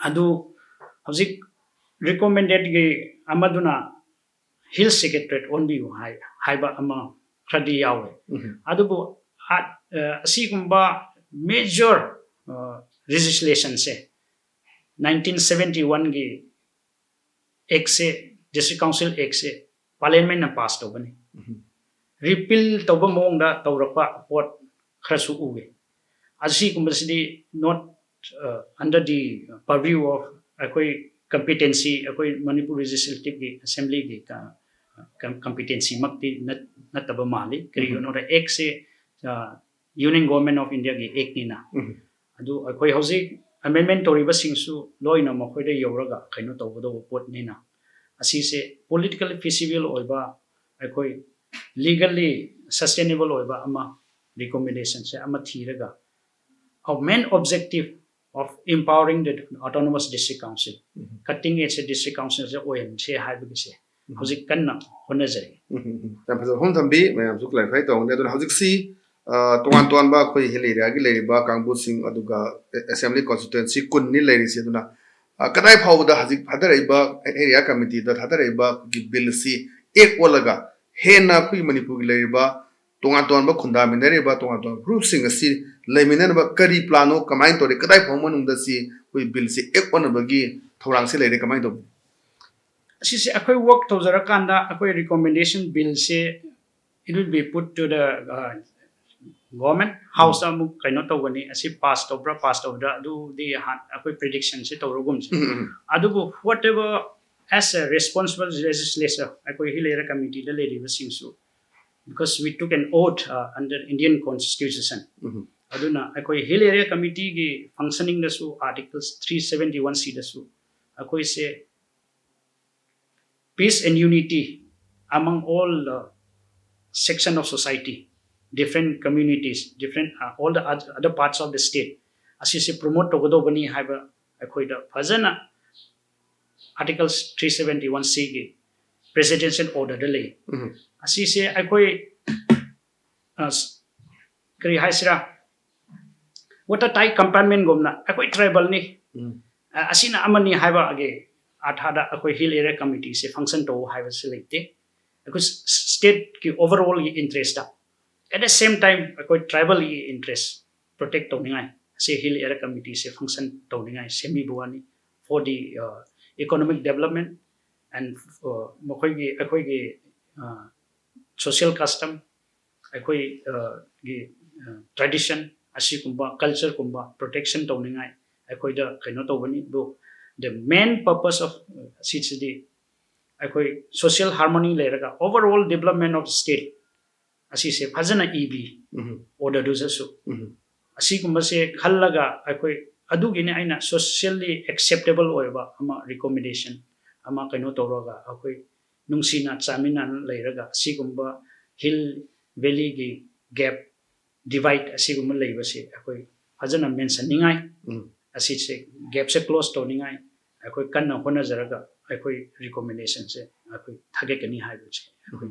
ꯑꯗꯨ ꯍꯧꯖꯤꯛ ꯔꯤꯀꯣꯃꯦꯟꯗꯦꯠꯀꯤ ꯑꯃꯗꯨꯅ ꯍꯤꯜꯁ ꯁꯦꯀ꯭ꯔꯦꯇꯔꯤꯌꯦꯠ ꯑꯣꯟꯕꯤꯌꯨ ꯍꯥꯏ ꯍꯥꯏꯕ ꯑꯃ ꯈꯔꯗꯤ ꯌꯥꯎꯋꯦ꯫ ꯑꯗꯨꯕꯨ ꯑ- ꯑ, ꯑꯁꯤꯒꯨꯝꯕ ꯃꯦꯖꯔ ꯂꯦꯖꯤꯁꯂꯦꯁꯟꯁꯦ ꯅꯥꯏꯟꯇꯤꯟ ꯁꯕꯦꯟꯇꯤ ꯋꯥꯟꯒꯤ ꯑꯦꯛꯁꯦ, ꯗꯤꯁꯇ꯭ꯔꯤꯛ ꯀꯥꯎꯟꯁꯤꯜ ꯑꯦꯛꯁꯦ ꯄꯥꯔꯂꯤꯌꯥꯃꯦꯟꯅ ꯄꯥꯁ ꯇꯧꯕꯅꯤ꯫ ꯔꯤꯄꯤꯜ ꯇꯧꯕ ꯃꯑꯣꯡꯗ ꯇꯧꯔꯛꯄ ꯄꯣꯠ ꯈꯔꯁꯨ ꯎꯏ꯫ ꯑꯁꯤꯒꯨꯝꯕꯁꯤꯗꯤ not under the purview of ꯑꯩꯈꯣꯏ ꯀꯝꯄꯤꯇꯦꯟꯁꯤ, ꯑꯩꯈꯣꯏ ꯃꯅꯤꯄꯨꯔ ꯂꯦꯖꯤꯁꯂꯦꯇꯤꯚꯀꯤ ꯑꯦꯁꯦꯝꯕ꯭ꯂꯤꯒꯤ ꯀꯝꯄꯤꯇꯦꯟꯁꯤꯃꯛꯇꯤ ꯅꯠꯇꯕ ꯃꯥꯜꯂꯤ꯫ ꯀꯔꯤꯒꯤꯅꯣꯗ ꯑꯦꯛꯁꯦ ꯌꯨꯅꯤꯌꯟ ꯒꯣꯚꯔꯟꯃꯦꯟꯠ ꯑꯣꯐ ꯏꯟꯗꯤꯌꯥꯒꯤ ꯑꯦꯛꯅꯤꯅ꯫ ꯑꯗꯨ ꯑꯩꯈꯣꯏ ꯍꯧꯖꯤꯛ ꯑꯦꯃꯦꯟꯗꯃꯦꯟꯠ ꯇꯧꯔꯤꯕꯁꯤꯡꯁꯨ ꯂꯣꯏꯅ ꯃꯈꯣꯏꯗ ꯌꯧꯔꯒ ꯀꯩꯅꯣ ꯇꯧꯒꯗꯧꯕ ꯄꯣꯠꯅꯤꯅ, ꯑꯁꯤꯁꯦ ꯄꯣꯂꯤꯇꯤꯀꯦꯜꯂꯤ ꯐꯤꯖꯤꯕꯜ ꯑꯣꯏꯕ, ꯑꯩꯈꯣꯏ ꯂꯤꯒꯦꯜꯂꯤ ꯁꯁꯇꯦꯅꯦꯕꯜ ꯑꯣꯏꯕ ꯑꯃ, ꯔꯤꯀꯣꯃꯦꯟꯗꯦꯁꯟꯁꯦ ꯑꯃ ꯊꯤꯔꯒ, our main objective of empowering the autonomous district council, cutting edge district councilꯁꯦ ꯑꯣꯏꯍꯟꯁꯦ ꯍꯥꯏꯕꯒꯤꯁꯦ ꯍꯧꯖꯤꯛ ꯀꯟꯅ ꯍꯣꯠꯅꯖꯔꯤ꯫ ꯎꯝ, ꯎꯝ, ꯎꯝ꯫ ꯌꯥꯝ ꯐꯖꯕ ꯋꯥꯐꯝ ꯊꯝꯕꯤ, ꯃꯌꯥꯝꯁꯨ ꯀ꯭ꯂꯦꯔꯤꯐꯥꯏ ꯇꯧꯔꯝꯒꯅꯤ꯫ ꯑꯗꯨꯅ ꯍꯧꯖꯤꯛꯁꯤ, ꯑ, ꯇꯣꯉꯥꯟ ꯇꯣꯉꯥꯟꯕ ꯑꯩꯈꯣꯏ ꯍꯤꯜ ꯑꯦꯔꯤꯌꯥꯒꯤ ꯂꯩꯔꯤꯕ ꯀꯥꯡꯕꯨꯁꯤꯡ, ꯑꯗꯨꯒ ꯑꯦ-, ꯑꯦꯁꯦꯝꯕ꯭ꯂꯤ ꯀꯣꯟꯁꯇꯤꯇ꯭ꯋꯦꯟꯁꯤ ꯀꯨꯟꯅꯤ ꯂꯩꯔꯤꯁꯤ꯫ ꯑꯗꯨꯅ, ꯑ, ꯀꯗꯥꯏ ꯐꯥꯎꯕꯗ ꯍꯧꯖꯤꯛ ꯊꯥꯗꯔꯛꯏꯕ ꯑꯦꯔꯤꯌꯥ ꯀꯃꯤꯇꯤꯗ ꯊꯥꯗꯔꯛꯏꯕ ꯑꯩꯈꯣꯏꯒꯤ ꯕꯤꯜꯁꯤ ꯑꯦꯛ ꯑꯣꯜꯂꯒ ꯍꯦꯟꯅ ꯑꯩꯈꯣꯏꯒꯤ ꯃꯅꯤꯄꯨꯔꯒꯤ ꯂꯩꯔꯤꯕ ꯇꯣꯉꯥꯟ ꯇꯣꯉꯥꯟꯕ ꯈꯨꯟꯗꯥꯃꯤꯟꯅꯔꯤꯕ ꯇꯣꯉꯥꯟ ꯇꯣꯉꯥꯟꯕ ꯒ꯭ꯔꯨꯞꯁꯤꯡ ꯑꯁꯤ ꯂꯩꯃꯤꯟꯅꯅꯕ ꯀꯔꯤ ꯄ꯭ꯂꯥꯟꯅꯣ, ꯀꯃꯥꯏꯅ ꯇꯧꯔꯤ, ꯀꯗꯥꯏ ꯐꯥꯎꯕ ꯃꯅꯨꯡꯗ ꯁꯤ ꯑꯩꯈꯣꯏ ꯕꯤꯜꯁꯤ ꯑꯦꯛ ꯑꯣꯟꯅꯕꯒꯤ ꯊꯧꯔꯥꯡꯁꯤ ꯂꯩꯔꯦ, ꯀꯃꯥꯏꯅ ꯇꯧꯕꯅꯣ? ꯑꯁꯤꯁꯦ ꯑꯩꯈꯣꯏ ꯋꯥꯔꯛ ꯇꯧꯖꯔꯀꯥꯟꯗ ꯑꯩꯈꯣꯏ recommendation ꯕꯤꯜꯁꯦ it will be put to the government ꯍꯥꯎꯁꯇ ꯑꯃꯨꯛ ꯀꯩꯅꯣ ꯇꯧꯒꯅꯤ꯫ ꯑꯁꯤ ꯄꯥꯁ ꯇꯧꯕ꯭ꯔꯥ ꯄꯥꯁ ꯇꯧꯗ꯭ꯔꯥ ꯑꯗꯨꯗꯤ ꯍꯥꯟ ꯑꯩꯈꯣꯏ ꯄ꯭ꯔꯤꯗꯤꯛꯁꯟꯁꯦ ꯇꯧꯔꯒꯨꯝꯁꯦ꯫ ꯑꯗꯨꯕꯨ whatever, as a responsible legislator, ꯑꯩꯈꯣꯏ ꯍꯤꯜ ꯑꯦꯔꯤꯌꯥ ꯀꯃꯤꯇꯤꯗ ꯂꯩꯔꯤꯕꯁꯤꯡꯁꯨ, because we took an oath under Indian constitution, ꯑꯗꯨꯅ ꯑꯩꯈꯣꯏ ꯍꯤꯜ ꯑꯦꯔꯤꯌꯥ ꯀꯃꯤꯇꯤꯒꯤ ꯐꯪꯁꯅꯤꯡꯗꯁꯨ, ꯑꯥꯔꯇꯤꯀꯜ ꯊ꯭ꯔꯤ ꯁꯕꯦꯟꯇꯤ ꯋꯥꯟ ꯁꯤꯗꯁꯨ ꯑꯩꯈꯣꯏꯁꯦ peace and unity among all section of society, different communities, different, all the other parts of the state, ꯑꯁꯤꯁꯦ promote ꯇꯧꯒꯗꯧꯕꯅꯤ ꯍꯥꯏꯕ ꯑꯩꯈꯣꯏꯗ ꯐꯖꯅ Article three seventy one C ꯒꯤ presidential order ꯗ ꯂꯩ꯫ ꯎꯝ꯫ ꯑꯁꯤꯁꯦ ꯑꯩꯈꯣꯏ ꯑ, ꯀꯔꯤ ꯍꯥꯏꯁꯤꯔꯥ, water tight compartment ꯒꯨꯝꯅ ꯑꯩꯈꯣꯏ tribal ꯅꯤ, ꯎꯝ꯫ ꯑ, ꯑꯁꯤꯅ ꯑꯃꯅꯤ ꯍꯥꯏꯕꯒꯤ ꯑꯥꯔꯊꯥꯗ ꯑꯩꯈꯣꯏ Hill Area Committee ꯁꯦ function ꯇꯧ ꯍꯥꯏꯕꯁꯤ ꯂꯩꯇꯦ꯫ ꯑꯩꯈꯣꯏ state ꯀꯤ overall ꯒꯤ interest ꯇ, at the same time ꯑꯩꯈꯣꯏ tribal ꯒꯤ interest protect ꯇꯧꯅꯤꯡꯉꯥꯏ ꯑꯁꯤ Hill Area Committee ꯁꯦ function ꯇꯧꯅꯤꯡꯉꯥꯏ ꯁꯦꯝꯕꯤꯕ ꯋꯥꯅꯤ, for the, uh, economic development and, uh, ꯃꯈꯣꯏꯒꯤ, ꯑꯩꯈꯣꯏꯒꯤ, uh, social custom, ꯑꯩꯈꯣꯏ, uh, ꯒꯤ, uh, tradition ꯑꯁꯤꯒꯨꯝꯕ, culture ꯀꯨꯝꯕ protection ꯇꯧꯅꯤꯡꯉꯥꯏ ꯑꯩꯈꯣꯏꯗ ꯀꯩꯅꯣ ꯇꯧꯕꯅꯤ꯫ ꯑꯗꯨ the main purpose of, uh, ꯑꯁꯤꯁꯤꯗꯤ ꯑꯩꯈꯣꯏ social harmony ꯂꯩꯔꯒ overall development of the state ꯑꯁꯤꯁꯦ ꯐꯖꯅ ꯏꯕꯤ꯫ ꯎꯝ꯫ Order ꯗꯨꯗꯁꯨ꯫ ꯎꯝ꯫ ꯑꯁꯤꯒꯨꯝꯕꯁꯦ ꯈꯜꯂꯒ ꯑꯩꯈꯣꯏ, ꯑꯗꯨꯒꯤꯅꯤ ꯑꯩꯅ socially acceptable ꯑꯣꯏꯕ ꯑꯃ recommendation ꯑꯃ ꯀꯩꯅꯣ ꯇꯧꯔꯒ ꯑꯩꯈꯣꯏ ꯅꯨꯡꯁꯤꯅ ꯆꯥꯃꯤꯟꯅꯅ ꯂꯩꯔꯒ ꯑꯁꯤꯒꯨꯝꯕ hill valley ꯒꯤ gap, divide ꯑꯁꯤꯒꯨꯝꯕ ꯂꯩꯕꯁꯦ ꯑꯩꯈꯣꯏ ꯐꯖꯅ ꯃꯦꯟꯁꯟꯅꯤꯡꯉꯥꯏ, ꯎꯝ꯫ ꯑꯁꯤꯁꯦ gap ꯁꯦ close ꯇꯧꯅꯤꯡꯉꯥꯏ ꯑꯩꯈꯣꯏ ꯀꯟꯅ ꯍꯣꯠꯅꯖꯔꯒ ꯑꯩꯈꯣꯏ recommendation ꯁꯦ ꯑꯩꯈꯣꯏ ꯊꯥꯒꯠꯀꯅꯤ ꯍꯥꯏꯕꯁꯦ ꯑꯩꯈꯣꯏ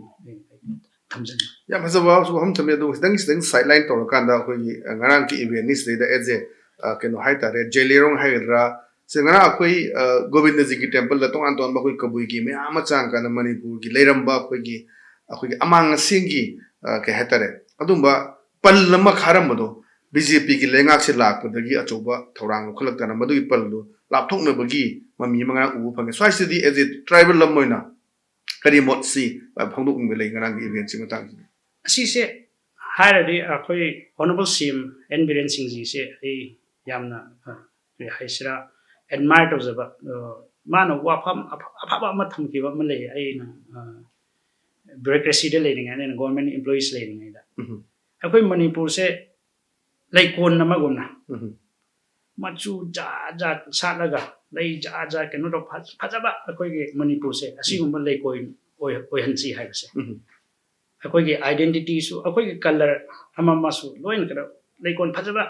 ꯊꯝꯖꯅꯤꯡꯉꯤ꯫ ꯌꯥꯝ ꯐꯖꯕ ꯋꯥꯐꯝ ꯊꯝꯃꯦ꯫ ꯑꯗꯨ ꯈꯤꯇꯪ, ꯈꯤꯇꯪ sideline ꯇꯧꯔꯀꯥꯟꯗ ꯑꯩꯈꯣꯏꯒꯤ, ꯑ, ꯉꯔꯥꯡꯒꯤ event ꯅꯤ ꯁꯤꯗꯩꯗ as a, ꯑ, ꯀꯩꯅꯣ ꯍꯥꯏꯇꯥꯔꯦ, ꯖꯦꯂꯦꯔꯣꯡ ꯍꯥꯏꯒꯗ꯭ꯔꯥ, ꯁꯦ ꯉꯔꯥꯡ ꯑꯩꯈꯣꯏ, ꯑ, ꯒꯣꯕꯤꯟꯗꯖꯤꯒꯤ temple ꯗ ꯇꯣꯉꯥꯟ ꯇꯣꯉꯥꯟꯕ ꯑꯩꯈꯣꯏ ꯀꯕꯨꯏꯒꯤ ꯃꯌꯥꯝ ꯑꯃ ꯆꯪꯉꯀꯥꯟꯗ ꯃꯅꯤꯄꯨꯔꯒꯤ ꯂꯩꯔꯝꯕ ꯑꯩꯈꯣꯏꯒꯤ, ꯑꯩꯈꯣꯏꯒꯤ ꯑꯃꯥꯡ ꯑꯁꯦꯡꯒꯤ, ꯑ, ꯀꯩ ꯍꯥꯏꯇꯥꯔꯦ, ꯑꯗꯨꯝꯕ ꯄꯜ ꯑꯃ ꯈꯥꯔꯝꯕꯗꯣ, ꯕꯤ ꯖꯦ ꯄꯤꯒꯤ ꯂꯩꯉꯥꯛꯁꯦ ꯂꯥꯛꯄꯗꯒꯤ ꯑꯆꯧꯕ ꯊꯧꯔꯥꯡ ꯂꯧꯈꯠꯂꯛꯇꯅ ꯃꯗꯨꯒꯤ ꯄꯜꯗꯨ ꯂꯥꯞꯊꯣꯛꯅꯕꯒꯤ ꯃꯃꯤ ꯑꯃ ꯉꯔꯥꯡ ꯎꯕ ꯐꯪꯉꯦ꯫ ꯁ꯭ꯋꯥꯏꯁꯤꯗꯤ as a tribal ꯑꯃ ꯑꯣꯏꯅ ꯀꯔꯤ ꯃꯣꯠꯁꯤ ꯐꯣꯡꯗꯣꯛꯅꯤꯡꯕ ꯂꯩ ꯉꯔꯥꯡꯒꯤ event ꯁꯤ ꯃꯇꯥꯡꯁꯤꯗ? ꯑꯁꯤꯁꯦ ꯍꯥꯏꯔꯗꯤ ꯑꯩꯈꯣꯏ Honourable C M N Biren ꯁꯤꯡꯖꯤꯁꯦ ꯑꯩ ꯌꯥꯝꯅ, ꯑ, ꯀꯔꯤ ꯍꯥꯏꯁꯤꯔꯥ, admire ꯇꯧꯖꯕ꯫ ꯑ, ꯃꯥꯅ ꯋꯥꯐꯝ ꯑꯐ-, ꯑꯐꯕ ꯑꯃ ꯊꯝꯈꯤꯕ ꯑꯃ ꯂꯩ꯫ ꯑꯩꯅ, ꯑ, bureaucracy ꯗ ꯂꯩꯔꯤꯉꯩꯗ, ꯑꯩꯅ government employees ꯂꯩꯔꯤꯉꯩꯗ, ꯎꯝ꯫ ꯑꯩꯈꯣꯏ ꯃꯅꯤꯄꯨꯔꯁꯦ ꯂꯩꯀꯣꯟ ꯑꯃꯒꯨꯝꯅ ꯎꯝ꯫ ꯃꯆꯨ ꯖꯥꯠ ꯖꯥꯠ ꯁꯥꯠꯂꯒ, ꯂꯩ ꯖꯥꯠ ꯖꯥꯠ ꯀꯩꯅꯣ ꯇꯧ ꯐ-, ꯐꯖꯕ ꯑꯩꯈꯣꯏꯒꯤ ꯃꯅꯤꯄꯨꯔꯁꯦ ꯑꯁꯤꯒꯨꯝꯕ ꯂꯩꯀꯣꯟ ꯑꯣꯏ-, ꯑꯣꯏꯍꯟꯁꯤ ꯍꯥꯏꯕꯁꯦ꯫ ꯎꯝ꯫ ꯑꯩꯈꯣꯏꯒꯤ identity ꯁꯨ, ꯑꯩꯈꯣꯏꯒꯤ colour ꯑꯃ ꯑꯃꯁꯨ ꯂꯣꯏꯅ ꯀꯩꯅꯣ, ꯂꯩꯀꯣꯟ ꯐꯖꯕ,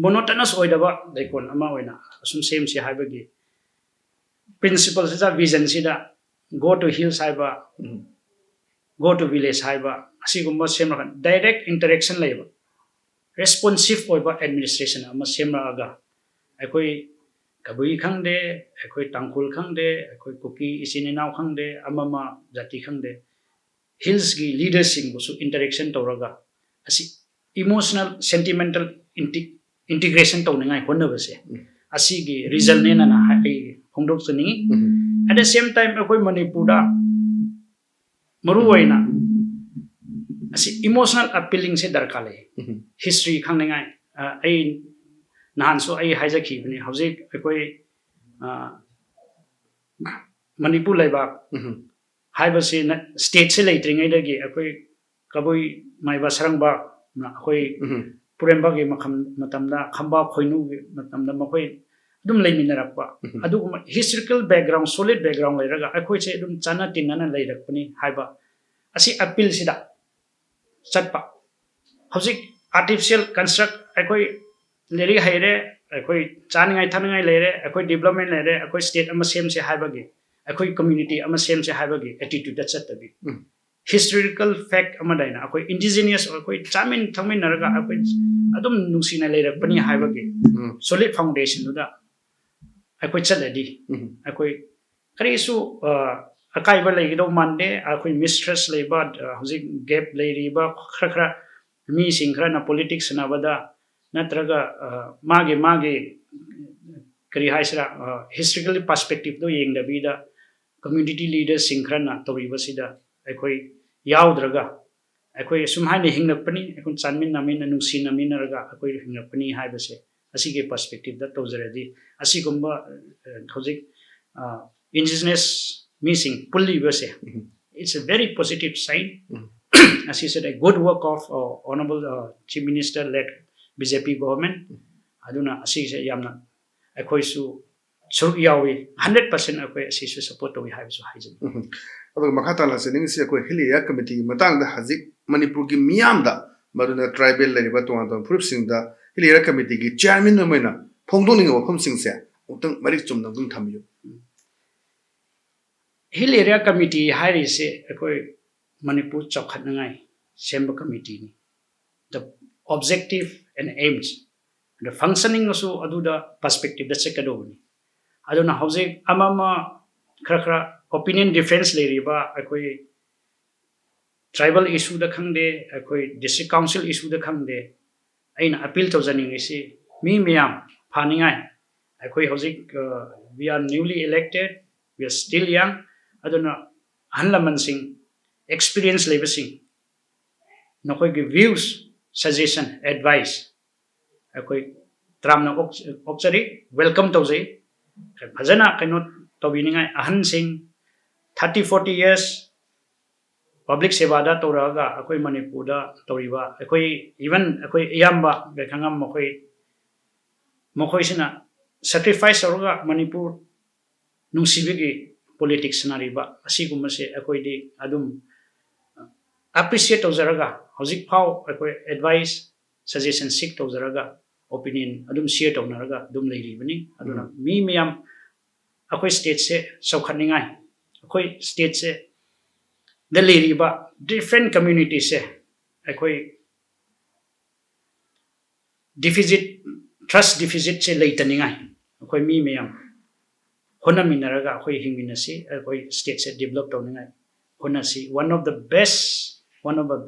monotonous ꯑꯣꯏꯗꯕ ꯂꯩꯀꯣꯟ ꯑꯃ ꯑꯣꯏꯅ ꯑꯁꯨꯝ ꯁꯦꯝꯁꯤ ꯍꯥꯏꯕꯒꯤ ꯄ꯭ꯔꯤꯟꯁꯤꯄꯜꯁꯤꯗ, ꯚꯤꯖꯟꯁꯤꯗ, "Go to Hills" ꯍꯥꯏꯕ, ꯎꯝ. "Go to Village" ꯍꯥꯏꯕ, ꯑꯁꯤꯒꯨꯝꯕ ꯁꯦꯝꯂꯀꯥꯟꯗ ꯗꯥꯏꯔꯦꯛ ꯏꯟꯇꯔꯦꯛꯁꯟ ꯂꯩꯕ, ꯔꯦꯁꯄꯣꯟꯁꯤꯞ ꯑꯣꯏꯕ ꯑꯦꯗꯃꯤꯅꯤꯁꯇ꯭ꯔꯦꯁꯟ ꯑꯃ ꯁꯦꯝꯂꯛꯑꯒ, ꯑꯩꯈꯣꯏ ꯀꯕꯨꯏ ꯈꯪꯗꯦ, ꯑꯩꯈꯣꯏ ꯇꯥꯡꯈꯨꯜ ꯈꯪꯗꯦ, ꯑꯩꯈꯣꯏ ꯀꯨꯀꯤ ꯏꯆꯤꯟ ꯏꯅꯥꯎ ꯈꯪꯗꯦ, ꯑꯃ ꯑꯃ ꯖꯥꯇꯤ ꯈꯪꯗꯦ, ꯍꯤꯜꯁꯀꯤ ꯂꯤꯗꯔꯁꯤꯡꯕꯨꯁꯨ ꯏꯟꯇꯔꯦꯛꯁꯟ ꯇꯧꯔꯒ, ꯑꯁꯤ ꯏꯃꯣꯁꯅꯦꯜ, ꯁꯦꯟꯇꯤꯃꯦꯟꯇꯦꯜ ꯏꯟꯇꯤꯒ꯭ꯔꯦꯁꯟ ꯇꯧꯅꯤꯡꯉꯥꯏ ꯍꯣꯠꯅꯕꯁꯦ, ꯎꯝ. ꯑꯁꯤꯒꯤ ꯔꯤꯖꯜꯅꯦꯅ ꯑꯩ ꯐꯣꯡꯗꯣꯛꯆꯅꯤꯡꯉꯤ꯫ ꯎꯝ. At the same time, ꯑꯩꯈꯣꯏ ꯃꯅꯤꯄꯨꯔꯗ ꯃꯔꯨ ꯑꯣꯏꯅ ꯑꯁꯤ ꯏꯃꯣꯁꯅꯦꯜ ꯑꯄꯤꯂꯤꯡꯁꯦ ꯗꯔꯀꯥꯔ ꯂꯩ꯫ ꯎꯝ. ꯍꯤꯁꯇ꯭ꯔꯤ ꯈꯪꯅꯤꯡꯉꯥꯏ, ꯑ, ꯑꯩ ꯅꯍꯥꯟꯁꯨ ꯑꯩ ꯍꯥꯏꯖꯈꯤꯕꯅꯤ, ꯍꯧꯖꯤꯛ ꯑꯩꯈꯣꯏ, ꯑ, ꯃꯅꯤꯄꯨꯔ ꯂꯩꯕꯥꯛ ꯎꯝ. ꯍꯥꯏꯕꯁꯤ ꯅ-, ꯁ꯭ꯇꯦꯠꯁꯦ ꯂꯩꯇ꯭ꯔꯤꯉꯩꯗꯒꯤ ꯑꯩꯈꯣꯏ ꯀꯕꯨꯏ, ꯃꯥꯏꯕ, ꯁꯔꯪꯕ, ꯑꯩꯈꯣꯏ ꯎꯝ. ꯄꯨꯔꯦꯝꯕꯒꯤ ꯃꯈꯝ-, ꯃꯇꯝꯗ, ꯈꯝꯕ ꯈꯣꯏꯅꯨꯒꯤ ꯃꯇꯝꯗ ꯃꯈꯣꯏ ꯑꯗꯨꯝ ꯂꯩꯃꯤꯟꯅꯔꯛꯄ꯫ ꯎꯝ. ꯑꯗꯨꯒꯨꯝꯕ ꯍꯤꯁꯇ꯭ꯔꯤꯀꯦꯜ ꯕꯦꯛꯒ꯭ꯔꯥꯎꯟ, ꯁꯣꯂꯤꯠ ꯕꯦꯛꯒ꯭ꯔꯥꯎꯟ ꯂꯩꯔꯒ ꯑꯩꯈꯣꯏꯁꯦ ꯑꯗꯨꯝ ꯆꯥꯟꯅ ꯇꯤꯟꯅꯅ ꯂꯩꯔꯛꯄꯅꯤ ꯍꯥꯏꯕ ꯑꯁꯤ ꯑꯄꯤꯜꯁꯤꯗ ꯆꯠꯄ꯫ ꯍꯧꯖꯤꯛ ꯑꯥꯔꯇꯤꯐꯤꯁꯤꯌꯦꯜ ꯀꯟꯁꯇ꯭ꯔꯛ ꯑꯩꯈꯣꯏ ꯂꯥꯏꯔꯤꯛ ꯍꯩꯔꯦ, ꯑꯩꯈꯣꯏ ꯆꯥꯅꯤꯡꯉꯥꯏ ꯊꯛꯅꯤꯡꯉꯥꯏ ꯂꯩꯔꯦ, ꯑꯩꯈꯣꯏ ꯗꯤꯕ꯭ꯂꯞꯃꯦꯟ ꯂꯩꯔꯦ, ꯑꯩꯈꯣꯏ ꯁ꯭ꯇꯦꯠ ꯑꯃ ꯁꯦꯝꯁꯦ ꯍꯥꯏꯕꯒꯤ, ꯑꯩꯈꯣꯏ ꯀꯝꯃ꯭ꯌꯨꯅꯤꯇꯤ ꯑꯃ ꯁꯦꯝꯁꯦ ꯍꯥꯏꯕꯒꯤ ꯑꯦꯇꯤꯇ꯭ꯌꯨꯠꯇ ꯆꯠꯇꯕꯤ, ꯎꯝ. ꯍꯤꯁꯇꯣꯔꯤꯀꯦꯜ ꯐꯦꯛ ꯑꯃꯗ ꯑꯩꯅ ꯑꯩꯈꯣꯏ ꯏꯟꯗꯤꯖꯤꯅꯤꯌꯁ ꯑꯩꯈꯣꯏ ꯆꯥꯃꯤꯟ ꯊꯛꯃꯤꯟꯅꯔꯒ ꯑꯩꯈꯣꯏ ꯑꯗꯨꯝ ꯅꯨꯡꯁꯤꯅ ꯂꯩꯔꯛꯄꯅꯤ ꯍꯥꯏꯕꯒꯤ ꯎꯝ. ꯁꯣꯂꯤꯠ ꯐꯥꯎꯟꯗꯦꯁꯟꯗꯨꯗ ꯑꯩꯈꯣꯏ ꯆꯠꯂꯗꯤ, ꯎꯝ. ꯑꯩꯈꯣꯏ ꯀꯔꯤꯁꯨ, ꯑ, ꯑꯀꯥꯏꯕ ꯂꯩꯒꯗꯧ ꯃꯥꯟꯗꯦ꯫ ꯑꯩꯈꯣꯏ ꯃꯤꯁꯇ꯭ꯔꯁ ꯂꯩꯕ, ꯑ, ꯍꯧꯖꯤꯛ ꯒꯦꯞ ꯂꯩꯔꯤꯕ ꯈꯔ ꯈꯔ ꯃꯤꯁꯤꯡ ꯈꯔꯅ ꯄꯣꯂꯤꯇꯤꯛꯁ ꯁꯥꯟꯅꯕꯗ ꯅꯠꯇ꯭ꯔꯒ, ꯑ, ꯃꯥꯒꯤ ꯃꯥꯒꯤ ꯀꯔꯤ ꯍꯥꯏꯁꯤꯔꯥ, ꯑ, ꯍꯤꯁꯇ꯭ꯔꯤꯀꯦꯜ ꯄꯔꯁꯄꯦꯛꯇꯤꯞꯇꯣ ꯌꯦꯡꯗꯕꯤꯗ ꯀꯝꯃ꯭ꯌꯨꯅꯤꯇꯤ ꯂꯤꯗꯔꯁꯤꯡ ꯈꯔꯅ ꯇꯧꯔꯤꯕꯁꯤꯗ ꯑꯩꯈꯣꯏ ꯌꯥꯎꯗ꯭ꯔꯒ ꯑꯩꯈꯣꯏ ꯑꯁꯨꯝ ꯍꯥꯏꯅ ꯍꯤꯡꯂꯛꯄꯅꯤ, ꯑꯩꯈꯣꯏ ꯆꯥꯃꯤꯟꯅꯃꯤꯟꯅ ꯅꯨꯡꯁꯤꯅꯃꯤꯟꯅꯔꯒ ꯑꯩꯈꯣꯏ ꯍꯤꯡꯂꯛꯄꯅꯤ ꯍꯥꯏꯕꯁꯦ ꯑꯁꯤꯒꯤ ꯄꯔꯁꯄꯦꯛꯇꯤꯞꯇ ꯇꯧꯖꯔꯗꯤ ꯑꯁꯤꯒꯨꯝꯕ, ꯑ, ꯍꯧꯖꯤꯛ, ꯑ, ꯏꯟꯗꯤꯖꯤꯅꯁ ꯃꯤꯁꯤꯡ ꯄꯨꯜꯂꯤꯕꯁꯦ, ꯎꯝ. it's a very positive sign. Um. ꯑꯁꯤꯁꯤꯗ good work of, uh, honourable, uh, Chief Minister led B J P government. ꯑꯗꯨꯅ ꯑꯁꯤꯁꯦ ꯌꯥꯝꯅ ꯑꯩꯈꯣꯏꯁꯨ ꯁꯔꯨꯛ ꯌꯥꯎꯏ, ꯍꯟꯗ꯭ꯔꯦꯠ ꯄꯥꯔꯁꯦꯟ ꯑꯩꯈꯣꯏ ꯑꯁꯤꯁꯨ ꯁꯄꯣꯔꯠ ꯇꯧꯏ ꯍꯥꯏꯕꯁꯨ ꯍꯥꯏꯖꯅꯤꯡꯏ꯫ ꯎꯝ. ꯑꯗꯨꯒ ꯃꯈꯥ ꯇꯥꯅ ꯂꯥꯛꯆꯅꯤꯡꯉꯤꯁꯤ ꯑꯩꯈꯣꯏ ꯍꯤꯜ ꯑꯦꯔꯤꯌꯥ ꯀꯃꯤꯇꯤꯒꯤ ꯃꯇꯥꯡꯗ ꯍꯧꯖꯤꯛ ꯃꯅꯤꯄꯨꯔꯒꯤ ꯃꯤꯌꯥꯝꯗ, ꯃꯗꯨꯅ ꯇ꯭ꯔꯥꯏꯕꯦꯜ ꯂꯩꯔꯤꯕ ꯇꯣꯉꯥꯟ ꯇꯣꯉꯥꯟꯕ ꯐꯨꯔꯨꯞꯁꯤꯡꯗ, ꯍꯤꯜ ꯑꯦꯔꯤꯌꯥ ꯀꯃꯤꯇꯤꯒꯤ ꯆꯤꯌꯥꯔꯃꯦꯟ ꯑꯃ ꯑꯣꯏꯅ ꯐꯣꯡꯗꯣꯛꯅꯤꯡꯉꯤꯕ ꯋꯥꯐꯝꯁꯤꯡꯁꯦ ꯑꯃꯨꯛꯇꯪ ꯃꯔꯤꯛ ꯆꯨꯝꯅ ꯑꯗꯨꯝ ꯊꯝꯕꯤꯌꯨ꯫ Hill Area Committee ꯍꯥꯏꯔꯤꯁꯦ ꯑꯩꯈꯣꯏ ꯃꯅꯤꯄꯨꯔ ꯆꯥꯎꯈꯠꯅꯉꯥꯏ ꯁꯦꯝꯕ committeeꯅꯤ꯫ The objective and aims, the functioning ꯁꯨ ꯑꯗꯨꯗ perspectiveꯗ ꯆꯠꯀꯗꯧꯕꯅꯤ꯫ ꯑꯗꯨꯅ ꯍꯧꯖꯤꯛ ꯑꯃ ꯑꯃ ꯈꯔ ꯈꯔ opinion difference ꯂꯩꯔꯤꯕ ꯑꯩꯈꯣꯏ tribal issueꯗ ꯈꯪꯗꯦ, ꯑꯩꯈꯣꯏ district council issueꯗ ꯈꯪꯗꯦ, ꯑꯩꯅ appeal ꯇꯧꯖꯅꯤꯡꯉꯤꯁꯤ ꯃꯤ ꯃꯌꯥꯝ ꯐꯥꯅꯤꯡꯉꯥꯏ꯫ ꯑꯩꯈꯣꯏ ꯍꯧꯖꯤꯛ, uh, we are newly elected, we are still young, ꯑꯗꯨꯅ ꯑꯍꯜ ꯂꯃꯟꯁꯤꯡ, experience ꯂꯩꯕꯁꯤꯡ, ꯅꯈꯣꯏꯒꯤ views, suggestion, advice ꯑꯩꯈꯣꯏ ꯇꯔꯥꯝꯅ ꯑꯣꯛ-, ꯑꯣꯛꯆꯔꯤ, welcome ꯇꯧꯖꯩ꯫ ꯐꯖꯅ ꯀꯩꯅꯣ ꯇꯧꯕꯤꯅꯤꯡꯉꯥꯏ, ꯑꯍꯟꯁꯤꯡ thirty forty years public ꯁꯦꯕꯥꯗ ꯇꯧꯔꯛꯑꯒ ꯑꯩꯈꯣꯏ ꯃꯅꯤꯄꯨꯔꯗ ꯇꯧꯔꯤꯕ, ꯑꯩꯈꯣꯏ even ꯑꯩꯈꯣꯏ ꯏꯌꯥꯝꯕ ꯒꯩꯈꯪꯉꯝ ꯃꯈꯣꯏ, ꯃꯈꯣꯏꯁꯤꯅ sacrifice ꯇꯧꯔꯒ ꯃꯅꯤꯄꯨꯔ ꯅꯨꯡꯁꯤꯕꯒꯤ politics ꯁꯥꯟꯅꯔꯤꯕ ꯑꯁꯤꯒꯨꯝꯕꯁꯦ ꯑꯩꯈꯣꯏꯗꯤ ꯑꯗꯨꯝ appreciate ꯇꯧꯖꯔꯒ ꯍꯧꯖꯤꯛ ꯐꯥꯎ ꯑꯩꯈꯣꯏ advice, suggestion seek ꯇꯧꯖꯔꯒ opinion ꯑꯗꯨꯝ share ꯇꯧꯅꯔꯒ ꯑꯗꯨꯝ ꯂꯩꯔꯤꯕꯅꯤ꯫ ꯑꯗꯨꯅ ꯎꯝ꯫ ꯃꯤ ꯃꯌꯥꯝ ꯑꯩꯈꯣꯏ stateꯁꯦ ꯆꯥꯎꯈꯠꯅꯤꯡꯉꯥꯏ, ꯑꯩꯈꯣꯏ stateꯁꯦ ꯗ ꯂꯩꯔꯤꯕ different communityꯁꯦ ꯑꯩꯈꯣꯏ deficit, trust deficitꯁꯦ ꯂꯩꯇꯅꯤꯡꯉꯥꯏ ꯑꯩꯈꯣꯏ ꯃꯤ ꯃꯌꯥꯝ ꯍꯣꯠꯅꯃꯤꯟꯅꯔꯒ ꯑꯩꯈꯣꯏ ꯍꯤꯡꯃꯤꯟꯅꯁꯤ, ꯑꯩꯈꯣꯏ stateꯁꯦ develop ꯇꯧꯅꯤꯡꯉꯥꯏ ꯍꯣꯠꯅꯁꯤ꯫ One of the best, one of the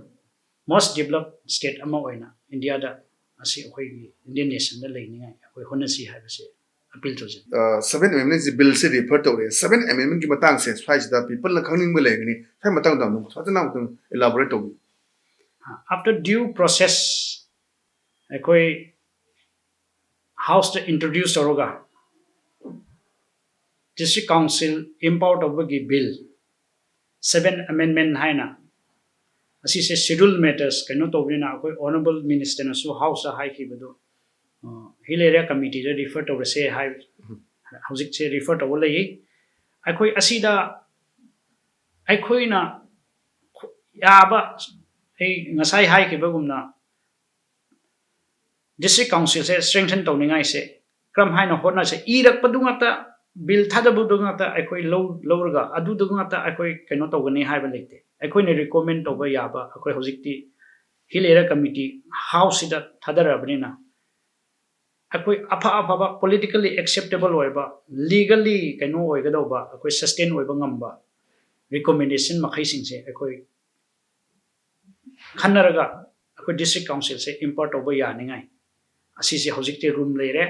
most developed state ꯑꯃ ꯑꯣꯏꯅ ꯏꯟꯗꯤꯌꯥꯗ ꯑꯁꯤ ꯑꯩꯈꯣꯏꯒꯤ Indian nationꯗ ꯂꯩꯅꯤꯡꯉꯥꯏ ꯑꯩꯈꯣꯏ ꯍꯣꯠꯅꯁꯤ ꯍꯥꯏꯕꯁꯦ appeal ꯇꯧꯖꯩ꯫ Seven Amendmentꯁꯤ billꯁꯤ refer ꯇꯧꯔꯛꯑꯦ꯫ Seven Amendmentꯀꯤ ꯃꯇꯥꯡꯁꯦ ꯁ꯭ꯋꯥꯏꯁꯤꯗ peopleꯅ ꯈꯪꯅꯤꯡꯕ ꯂꯩꯔꯒꯅꯤ꯫ ꯁ꯭ꯋꯥꯏ ꯃꯇꯥꯡꯗ ꯑꯃꯨꯛ ꯐꯖꯅ ꯑꯃꯨꯛꯇꯪ elaborate ꯇꯧꯕꯤꯌꯨ꯫ After due process ꯑꯩꯈꯣꯏ Houseꯇ introduce ꯇꯧꯔꯒ district council empower ꯇꯧꯕꯒꯤ bill, seven amendment ꯍꯥꯏꯅ, ꯑꯁꯤꯁꯦ schedule matters ꯀꯩꯅꯣ ꯇꯧꯕꯅꯤꯅ ꯑꯩꯈꯣꯏ honourable ministerꯅꯁꯨ Houseꯇ ꯍꯥꯏꯈꯤꯕꯗꯣ, ꯑ, Hill Area Committeeꯗ refer ꯇꯧꯔꯁꯦ ꯍꯥꯏ꯫ ꯍꯧꯖꯤꯛꯁꯦ refer ꯇꯧꯕ ꯂꯩ꯫ ꯑꯩꯈꯣꯏ ꯑꯁꯤꯗ ꯑꯩꯈꯣꯏꯅ ꯌꯥꯕ, ꯑꯩ ꯉꯁꯥꯏ ꯍꯥꯏꯈꯤꯕꯒꯨꯝꯅ district councilꯁꯦ strengthen ꯇꯧꯅꯤꯡꯉꯥꯏꯁꯦ ꯀꯔꯝ ꯍꯥꯏꯅ ꯍꯣꯠꯅꯁꯦ, ꯏꯔꯛꯄꯗꯨ ꯉꯥꯛꯇ ꯕꯤꯜ ꯊꯥꯗꯕꯗꯨ ꯉꯥꯛꯇ ꯑꯩꯈꯣꯏ ꯂꯧ ꯂꯧꯔꯒ ꯑꯗꯨꯗꯨ ꯉꯥꯛꯇ ꯑꯩꯈꯣꯏ ꯀꯩꯅꯣ ꯇꯧꯒꯅꯤ ꯍꯥꯏꯕ ꯂꯩꯇꯦ꯫ ꯑꯩꯈꯣꯏꯅ ꯔꯤꯀꯣꯃꯦꯟ ꯇꯧꯕ ꯌꯥꯕ, ꯑꯩꯈꯣꯏ ꯍꯧꯖꯤꯛꯇꯤ ꯍꯤꯜ ꯑꯦꯔꯤꯌꯥ ꯀꯃꯤꯇꯤ ꯍꯥꯎꯁꯁꯤꯗ ꯊꯥꯗꯔꯕꯅꯤꯅ, ꯑꯩꯈꯣꯏ ꯑꯐ ꯑꯐꯕ, ꯄꯣꯂꯤꯇꯤꯀꯦꯜꯂꯤ ꯑꯦꯛꯁꯦꯞꯇꯦꯕꯜ ꯑꯣꯏꯕ, ꯂꯤꯒꯦꯜꯂꯤ ꯀꯩꯅꯣ ꯑꯣꯏꯒꯗꯧꯕ, ꯑꯩꯈꯣꯏ ꯁꯁꯇꯦꯟ ꯑꯣꯏꯕ ꯉꯝꯕ ꯔꯤꯀꯣꯃꯦꯟꯗꯦꯁꯟ ꯃꯈꯩꯁꯤꯡꯁꯦ ꯑꯩꯈꯣꯏ ꯈꯟꯅꯔꯒ ꯑꯩꯈꯣꯏ ꯗꯤꯁꯇ꯭ꯔꯤꯛ ꯀꯥꯎꯟꯁꯤꯜꯁꯦ ꯏꯝꯄꯥꯔꯠ ꯇꯧꯕ ꯌꯥꯅꯤꯡꯉꯥꯏ, ꯑꯁꯤꯁꯦ ꯍꯧꯖꯤꯛꯇꯤ ꯔꯨꯝ ꯂꯩꯔꯦ꯫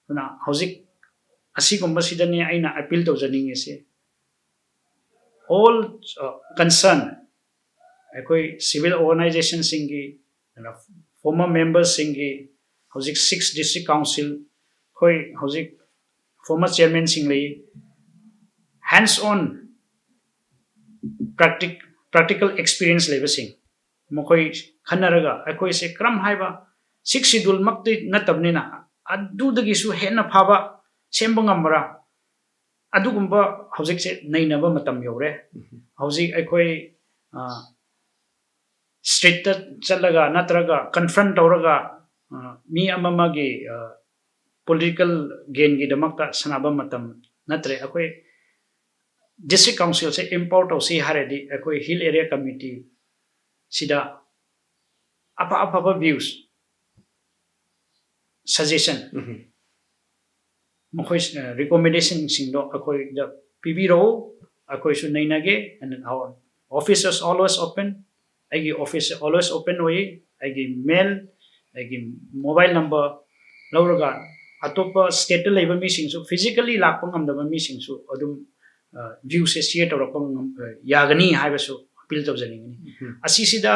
ꯑꯗꯨꯅ ꯍꯧꯖꯤꯛ ꯑꯁꯤꯒꯨꯝꯕꯁꯤꯗꯅꯦ ꯑꯩꯅ ꯑꯄꯤꯜ ꯇꯧꯖꯅꯤꯡꯉꯤꯁꯦ, ꯑꯣꯜ ꯀꯟꯁꯔꯟ, ꯑꯩꯈꯣꯏ ꯁꯤꯚꯤꯜ ꯑꯣꯔꯒꯅꯥꯏꯖꯦꯁꯟꯁꯤꯡꯒꯤ, ꯐꯣꯔꯃꯔ ꯃꯦꯝꯕꯔꯁꯤꯡꯒꯤ, ꯍꯧꯖꯤꯛ ꯁꯤꯛꯁ ꯗꯤꯁꯇ꯭ꯔꯤꯛ ꯀꯥꯎꯟꯁꯤꯜ, ꯑꯩꯈꯣꯏ ꯍꯧꯖꯤꯛ ꯐꯣꯔꯃꯔ ꯆꯤꯌꯔꯃꯦꯟꯁꯤꯡ ꯂꯩ, ꯍꯦꯟꯁ ꯑꯣꯟ ꯄ꯭ꯔꯥꯛꯇꯤꯛ ꯄ꯭ꯔꯥꯛꯇꯤꯀꯦꯜ ꯑꯦꯛꯁꯄꯤꯔꯤꯌꯦꯟꯁ ꯂꯩꯕꯁꯤꯡ, ꯃꯈꯣꯏ ꯈꯟꯅꯔꯒ ꯑꯩꯈꯣꯏꯁꯦ ꯀꯔꯝ ꯍꯥꯏꯕ, ꯁꯤꯛꯁ ꯁꯤꯗꯨꯜꯃꯛꯇꯤ ꯅꯠꯇꯕꯅꯤꯅ, ꯑꯗꯨꯗꯒꯤꯁꯨ ꯍꯦꯟꯅ ꯐꯕ ꯁꯦꯝꯕ ꯉꯝꯕ꯭ꯔꯥ, ꯑꯗꯨꯒꯨꯝꯕ ꯍꯧꯖꯤꯛꯁꯦ ꯅꯩꯅꯕ ꯃꯇꯝ ꯌꯧꯔꯦ꯫ ꯍꯧꯖꯤꯛ ꯑꯩꯈꯣꯏ ꯁ꯭ꯇ꯭ꯔꯤꯠꯇ ꯆꯠꯂꯒ ꯅꯠꯇ꯭ꯔꯒ ꯀꯟꯐ꯭ꯔꯟ ꯇꯧꯔꯒ, ꯑ, ꯃꯤ ꯑꯃꯃꯒꯤ, ꯑ, ꯄꯣꯂꯤꯇꯤꯀꯦꯜ ꯒꯦꯟꯒꯤꯗꯃꯛꯇ ꯁꯥꯟꯅꯕ ꯃꯇꯝ ꯅꯠꯇ꯭ꯔꯦ꯫ ꯑꯩꯈꯣꯏ ꯗꯤꯁꯇ꯭ꯔꯤꯛ ꯀꯥꯎꯟꯁꯤꯜꯁꯦ ꯏꯝꯄꯥꯋꯔ ꯇꯧꯁꯤ ꯍꯥꯏꯔꯗꯤ ꯑꯩꯈꯣꯏ ꯍꯤꯜ ꯑꯦꯔꯤꯌꯥ ꯀꯃꯤꯇꯤ ꯁꯤꯗ ꯑꯐ ꯑꯐꯕ ꯚ꯭ꯌꯨꯁ, ꯁꯖꯦꯁꯟ, ꯃꯈꯣꯏ, ꯑ, ꯔꯤꯀꯣꯃꯦꯟꯗꯦꯁꯟꯁꯤꯡꯗꯣ ꯑꯩꯈꯣꯏꯗ ꯄꯤꯕꯤꯔꯛꯎ, ꯑꯩꯈꯣꯏꯁꯨ ꯅꯩꯅꯒꯦ꯫ And our office is always open. ꯑꯩꯒꯤ ꯑꯣꯐꯤꯁꯁꯦ ꯑꯣꯜꯋꯦꯁ ꯑꯣꯄꯟ ꯑꯣꯏ꯫ ꯑꯩꯒꯤ ꯃꯦꯜ, ꯑꯩꯒꯤ ꯃꯣꯕꯥꯏꯜ ꯅꯝꯕꯔ ꯂꯧꯔꯒ ꯑꯇꯣꯞꯄ ꯁ꯭ꯇꯦꯠꯇ ꯂꯩꯕ ꯃꯤꯁꯤꯡꯁꯨ, ꯐꯤꯖꯤꯀꯦꯜꯂꯤ ꯂꯥꯛꯄ ꯉꯝꯗꯕ ꯃꯤꯁꯤꯡꯁꯨ ꯑꯗꯨꯝ, ꯑ, ꯚ꯭ꯌꯨꯁꯦ ꯁꯤꯌꯔ ꯇꯧꯔꯛꯄ ꯉꯝ-, ꯑ, ꯌꯥꯒꯅꯤ ꯍꯥꯏꯕꯁꯨ ꯑꯄꯤꯜ ꯇꯧꯖꯅꯤꯡꯉꯤ꯫ ꯑꯁꯤꯁꯤꯗ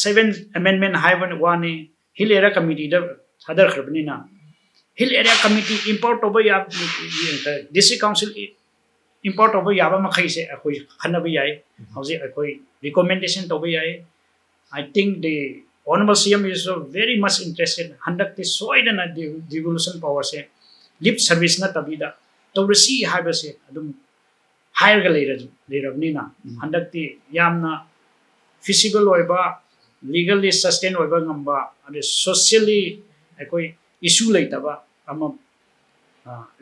ꯁꯦꯚꯦꯟ ꯑꯦꯃꯦꯟꯃꯦꯟ ꯍꯥꯏꯕ ꯋꯥꯅꯤ, ꯍꯤꯜ ꯑꯦꯔꯤꯌꯥ ꯀꯃꯤꯇꯤꯗ ꯊꯥꯗꯔꯈ꯭ꯔꯕꯅꯤꯅ, ꯍꯤꯜ ꯑꯦꯔꯤꯌꯥ ꯀꯃꯤꯇꯤ ꯏꯝꯄꯥꯋꯔ ꯇꯧꯕ ꯌꯥꯕ, ꯗꯤꯁꯇ꯭ꯔꯤꯛ ꯀꯥꯎꯟꯁꯤꯜ ꯏꯝꯄꯥꯋꯔ ꯇꯧꯕ ꯌꯥꯕ ꯃꯈꯩꯁꯦ ꯑꯩꯈꯣꯏ ꯈꯟꯅꯕ ꯌꯥꯏ꯫ ꯍꯧꯖꯤꯛ ꯑꯩꯈꯣꯏ ꯔꯤꯀꯣꯃꯦꯟꯗꯦꯁꯟ ꯇꯧꯕ ꯌꯥꯏ꯫ I think the Honorable C M is very much interested. ꯍꯟꯗꯛꯇꯤ ꯁꯣꯏꯗꯅ ꯗꯤ-, ꯗꯤꯚꯣꯂꯨꯁꯟ ꯄꯥꯋꯔꯁꯦ ꯂꯤꯞ ꯁꯔꯚꯤꯁ ꯅꯠꯇꯕꯤꯗ ꯇꯧꯔꯁꯤ ꯍꯥꯏꯕꯁꯦ ꯑꯗꯨꯝ ꯍꯥꯏꯔꯒ ꯂꯩꯔ-, ꯂꯩꯔꯕꯅꯤꯅ, ꯎꯝ꯫ ꯍꯟꯗꯛꯇꯤ ꯌꯥꯝꯅ ꯐꯤꯖꯤꯕꯜ ꯑꯣꯏꯕ, ꯂꯤꯒꯦꯜꯂꯤ ꯁꯁꯇꯦꯟ ꯑꯣꯏꯕ ꯉꯝꯕ, ꯑꯗꯩ ꯁꯣꯁꯤꯌꯦꯜꯂꯤ ꯑꯩꯈꯣꯏ ꯏꯁꯨ ꯂꯩꯇꯕ ꯑꯃ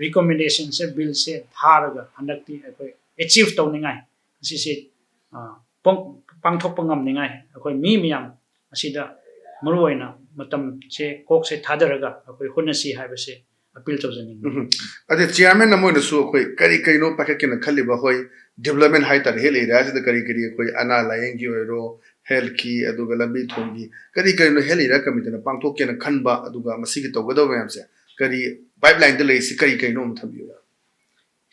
ꯔꯤꯀꯣꯃꯦꯟꯗꯦꯁꯟꯁꯦ, ꯕꯤꯜꯁꯦ ꯊꯥꯔꯒ ꯍꯟꯗꯛꯇꯤ ꯑꯩꯈꯣꯏ ꯑꯦꯆꯤꯞ ꯇꯧꯅꯤꯡꯉꯥꯏ, ꯑꯁꯤꯁꯦ ꯄꯥꯡꯊꯣꯛꯄ ꯉꯝꯅꯤꯡꯉꯥꯏ ꯑꯩꯈꯣꯏ ꯃꯤ ꯃꯌꯥꯝ ꯑꯁꯤꯗ ꯃꯔꯨꯑꯣꯏꯅ ꯃꯇꯝꯁꯦ, ꯀꯣꯛꯁꯦ ꯊꯥꯗꯔꯒ ꯑꯩꯈꯣꯏ ꯍꯣꯠꯅꯁꯤ ꯍꯥꯏꯕꯁꯦ ꯑꯄꯤꯜ ꯇꯧꯖꯅꯤꯡꯉꯤ꯫ ꯑꯗꯩ ꯆꯤꯌꯥꯔꯃꯦꯟ ꯑꯃ ꯑꯣꯏꯅꯁꯨ ꯑꯩꯈꯣꯏ ꯀꯔꯤ ꯀꯩꯅꯣ ꯄꯥꯏꯈꯠꯀꯦꯅ ꯈꯜꯂꯤꯕ? ꯍꯣꯏ, ꯗꯤꯕꯂꯞꯃꯦꯟ ꯍꯥꯏꯇꯥꯔꯦ, ꯍꯦꯜꯊ ꯑꯦꯔꯤꯌꯥꯁꯤꯗ ꯀꯔꯤ ꯀꯔꯤ ꯑꯩꯈꯣꯏ ꯑꯅꯥ ꯂꯥꯏꯌꯦꯡꯒꯤ ꯑꯣꯏꯔꯣ, ꯍꯦꯜꯊꯀꯤ, ꯑꯗꯨꯒ ꯂꯝꯕꯤ ꯊꯣꯡꯒꯤ, ꯀꯔꯤ ꯀꯔꯤꯅꯣ ꯍꯦꯜꯊ ꯑꯦꯔꯤꯌꯥ ꯀꯃꯤꯇꯤꯅ ꯄꯥꯡꯊꯣꯛꯀꯦꯅ ꯈꯟꯕ, ꯑꯗꯨꯒ ꯃꯁꯤꯒꯤ ꯇꯧꯒꯗꯕ ꯃꯌꯥꯝꯁꯦ ꯀꯔꯤ ꯄꯥꯏꯞꯂꯥꯏꯟꯗ ꯂꯩꯔꯤꯁꯤ ꯀꯔꯤ ꯀꯔꯤꯅꯣ ꯑꯃ ꯊꯝꯕꯤꯌꯨ꯫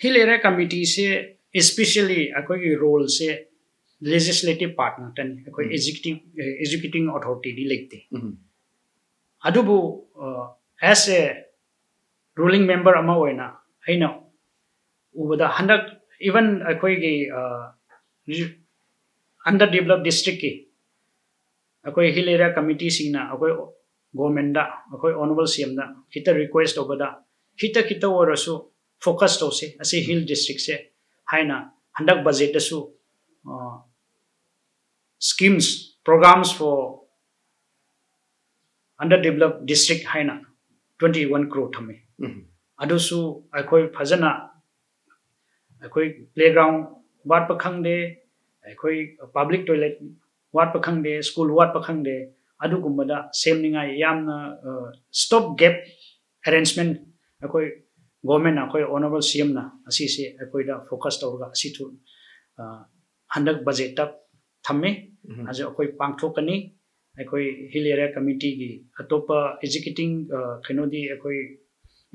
ꯍꯤꯜ ꯑꯦꯔꯤꯌꯥ ꯀꯃꯤꯇꯤꯁꯦ especially ꯑꯩꯈꯣꯏꯒꯤ ꯔꯣꯜꯁꯦ ꯂꯦꯖꯤꯁꯂꯦꯇꯤꯞ ꯄꯥꯔꯠ ꯉꯥꯛꯇꯅꯤ꯫ ꯑꯩꯈꯣꯏ ꯑꯦꯛꯖꯤꯀ꯭ꯌꯨꯇꯤꯡ ꯑꯦꯛꯖꯤꯀ꯭ꯌꯨꯇꯤꯡ ꯑꯣꯊꯣꯔꯤꯇꯤꯗꯤ ꯂꯩꯇꯦ꯫ ꯑꯗꯨꯕꯨ as a ruling member ꯑꯃ ꯑꯣꯏꯅ ꯑꯩꯅ ꯎꯕꯗ, ꯍꯟꯗꯛ even ꯑꯩꯈꯣꯏꯒꯤ under developed districtꯀꯤ ꯑꯩꯈꯣꯏ ꯍꯤꯜ ꯑꯦꯔꯤꯌꯥ ꯀꯃꯤꯇꯤꯁꯤꯡꯅ ꯑꯩꯈꯣꯏ ꯒꯣꯔꯃꯦꯟꯗ, ꯑꯩꯈꯣꯏ ꯑꯣꯅꯔꯦꯕꯜ ꯁꯤ ꯑꯦꯝꯗ ꯈꯤꯇ ꯔꯤꯀ꯭ꯋꯦꯁ ꯇꯧꯕꯗ, ꯈꯤꯇ ꯈꯤꯇ ꯑꯣꯏꯔꯁꯨ ꯐꯣꯀꯁ ꯇꯧꯁꯦ ꯑꯁꯤ ꯍꯤꯜ ꯗꯤꯁꯇ꯭ꯔꯤꯛꯁꯦ ꯍꯥꯏꯅ ꯍꯟꯗꯛ ꯕꯖꯦꯠꯇꯁꯨ schemes, programs for under developed district ꯍꯥꯏꯅ twenty one crore ꯊꯝꯃꯤ꯫ ꯑꯗꯨꯁꯨ ꯑꯩꯈꯣꯏ ꯐꯖꯅ, ꯑꯩꯈꯣꯏ ꯄ꯭ꯂꯦꯒ꯭ꯔꯥꯎꯟ ꯋꯥꯠꯄ ꯈꯪꯗꯦ, ꯑꯩꯈꯣꯏ ꯄꯕ꯭ꯂꯤꯛ ꯇꯣꯏꯂꯦꯠ ꯋꯥꯠꯄ ꯈꯪꯗꯦ, ꯁ꯭ꯀꯨꯜ ꯋꯥꯠꯄ ꯈꯪꯗꯦ, ꯑꯗꯨꯒꯨꯝꯕꯗ ꯁꯦꯝꯅꯤꯡꯉꯥꯏ ꯌꯥꯝꯅ stop gap arrangement ꯑꯩꯈꯣꯏ ꯒꯣꯔꯃꯦꯟꯅ, ꯑꯩꯈꯣꯏ ꯑꯣꯅꯔꯦꯕꯜ ꯁꯤ ꯑꯦꯝꯅ ꯑꯁꯤꯁꯦ ꯑꯩꯈꯣꯏꯗ ꯐꯣꯀꯁ ꯇꯧꯔꯒ ꯑꯁꯤꯁꯨ ꯍꯟꯗꯛ ꯕꯖꯦꯠꯇ ꯊꯝꯃꯤ꯫ ꯑꯗꯨ ꯑꯩꯈꯣꯏ ꯄꯥꯡꯊꯣꯛꯀꯅꯤ꯫ ꯑꯩꯈꯣꯏ ꯍꯤꯜ ꯑꯦꯔꯤꯌꯥ ꯀꯃꯤꯇꯤꯒꯤ ꯑꯇꯣꯞꯄ ꯑꯦꯛꯖꯤꯀ꯭ꯌꯨꯇꯤꯡ ꯀꯩꯅꯣꯗꯤ, ꯑꯩꯈꯣꯏ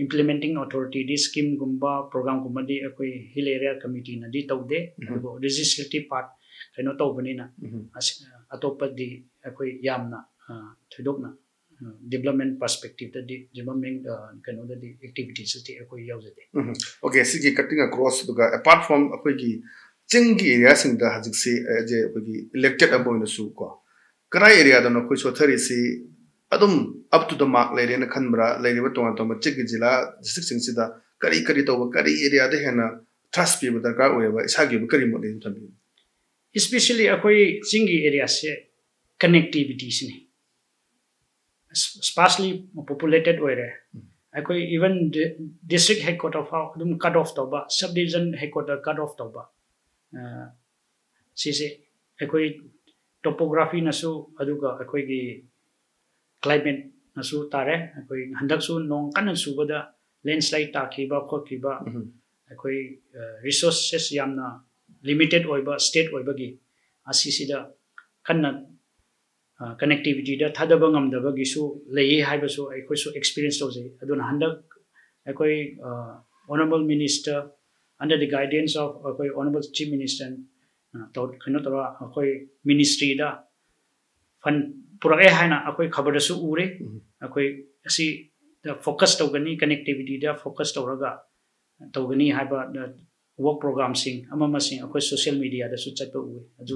ꯏꯝꯄ꯭ꯂꯤꯃꯦꯟꯇꯤꯡ ꯑꯣꯊꯣꯔꯤꯇꯤꯗꯤ ꯁ꯭ꯀꯤꯝꯒꯨꯝꯕ ꯄ꯭ꯔꯣꯒ꯭ꯔꯥꯝꯒꯨꯝꯕꯗꯤ ꯑꯩꯈꯣꯏ ꯍꯤꯜ ꯑꯦꯔꯤꯌꯥ ꯀꯃꯤꯇꯤꯅꯗꯤ ꯇꯧꯗꯦ꯫ ꯑꯗꯨꯕꯨ ꯂꯦꯖꯤꯁꯂꯦꯇꯤꯞ ꯄꯥꯔꯠ ꯀꯩꯅꯣ ꯇꯧꯕꯅꯤꯅ ꯑꯇꯣꯞꯄꯗꯤ ꯑꯩꯈꯣꯏ ꯌꯥꯝꯅ ꯊꯣꯏꯗꯣꯛꯅ ꯗꯤꯕꯂꯞꯃꯦꯟ ꯄꯔꯁꯄꯦꯛꯇꯤꯞꯇꯗꯤ, ꯗꯤꯕꯂꯞꯃꯦꯟ ꯀꯩꯅꯣꯗꯗꯤ, ꯑꯦꯛꯇꯤꯚꯤꯇꯤꯁꯇꯗꯤ ꯑꯩꯈꯣꯏ ꯌꯥꯎꯖꯗꯦ꯫ Okay, ꯁꯤꯒꯤ cutting across, ꯑꯗꯨꯒ apart from ꯑꯩꯈꯣꯏꯒꯤ ꯆꯤꯡꯒꯤ ꯑꯦꯔꯤꯌꯥꯁꯤꯡꯗ ꯍꯧꯖꯤꯛꯁꯤ ꯑꯩꯈꯣꯏꯒꯤ ꯏꯂꯦꯛꯇꯦꯠ ꯑꯃ ꯑꯣꯏꯅꯁꯨ ꯀꯣ, ꯀꯗꯥꯏ ꯑꯦꯔꯤꯌꯥꯗꯅꯣ ꯑꯩꯈꯣꯏ ꯁꯣꯊꯔꯤꯁꯤ? ꯑꯗꯨꯝ up to the mark ꯂꯩꯔꯦꯅ ꯈꯟꯕ꯭ꯔꯥ? ꯂꯩꯔꯤꯕ ꯇꯣꯉꯥꯟ ꯇꯣꯉꯥꯟꯕ ꯆꯤꯡꯒꯤ ꯖꯤꯂꯥ ꯗꯤꯁꯇ꯭ꯔꯤꯛꯁꯤꯡꯁꯤꯗ ꯀꯔꯤ ꯀꯔꯤ ꯇꯧꯕ, ꯀꯔꯤ ꯑꯦꯔꯤꯌꯥꯗ ꯍꯦꯟꯅ ꯊ꯭ꯔꯁ ꯄꯤꯕ ꯗꯔꯀꯥꯔ ꯑꯣꯏꯌꯦꯕ? ꯏꯁꯥꯒꯤ ꯑꯣꯏꯕ ꯀꯔꯤ ꯃꯣꯠ ꯂꯩ, ꯊꯝꯕꯤꯌꯨ꯫ Especially ꯑꯩꯈꯣꯏ ꯆꯤꯡꯒꯤ ꯑꯦꯔꯤꯌꯥꯁꯦ ꯀꯅꯦꯛꯇꯤꯚꯤꯇꯤꯁꯤꯅꯤ꯫ ꯁ꯭ꯄꯥꯔꯁꯂꯤ ꯄꯣꯄꯨꯂꯦꯇꯦꯠ ꯑꯣꯏꯔꯦ꯫ ꯑꯩꯈꯣꯏ even district headquarter ꯐꯥꯎ ꯑꯗꯨꯝ cut off ꯇꯧꯕ, subdivision headquarter cut off ꯇꯧꯕ, ꯑ, ꯁꯤꯁꯦ ꯑꯩꯈꯣꯏ topographyꯅꯁꯨ ꯑꯗꯨꯒ ꯑꯩꯈꯣꯏꯒꯤ climateꯅꯁꯨ ꯇꯥꯔꯦ꯫ ꯑꯩꯈꯣꯏ ꯍꯟꯗꯛꯁꯨ ꯅꯣꯡ ꯀꯟꯅ ꯆꯨꯕꯗ landslide ꯇꯥꯈꯤꯕ ꯈꯣꯠꯈꯤꯕ, ꯎꯝ꯫ ꯑꯩꯈꯣꯏ resources ꯌꯥꯝꯅ limited ꯑꯣꯏꯕ state ꯑꯣꯏꯕꯒꯤ ꯑꯁꯤꯁꯤꯗ ꯀꯟꯅ connectivityꯗ ꯊꯥꯗꯕ ꯉꯝꯗꯕꯒꯤꯁꯨ ꯂꯩꯌꯦ ꯍꯥꯏꯕꯁꯨ ꯑꯩꯈꯣꯏꯁꯨ experience ꯇꯧꯖꯩ꯫ ꯑꯗꯨꯅ ꯍꯟꯗꯛ ꯑꯩꯈꯣꯏ honourable minister, under the guidance of ꯑꯩꯈꯣꯏ honourable chief minister, ꯀꯩꯅꯣ ꯇꯧꯔ ꯑꯩꯈꯣꯏ ministryꯗ fund ꯄꯨꯔꯛꯑꯦ ꯍꯥꯏꯅ ꯑꯩꯈꯣꯏ ꯈꯕꯔꯗꯁꯨ ꯎꯔꯦ꯫ ꯎꯝ꯫ ꯑꯩꯈꯣꯏ ꯑꯁꯤꯗ focus ꯇꯧꯒꯅꯤ, connectivityꯗ focus ꯇꯧꯔꯒ ꯇꯧꯒꯅꯤ ꯍꯥꯏꯕ work programmeꯁꯤꯡ ꯑꯃ ꯑꯃꯁꯤꯡ ꯑꯩꯈꯣꯏ social mediaꯗꯁꯨ ꯆꯠꯄ ꯎꯏ꯫ ꯑꯗꯨ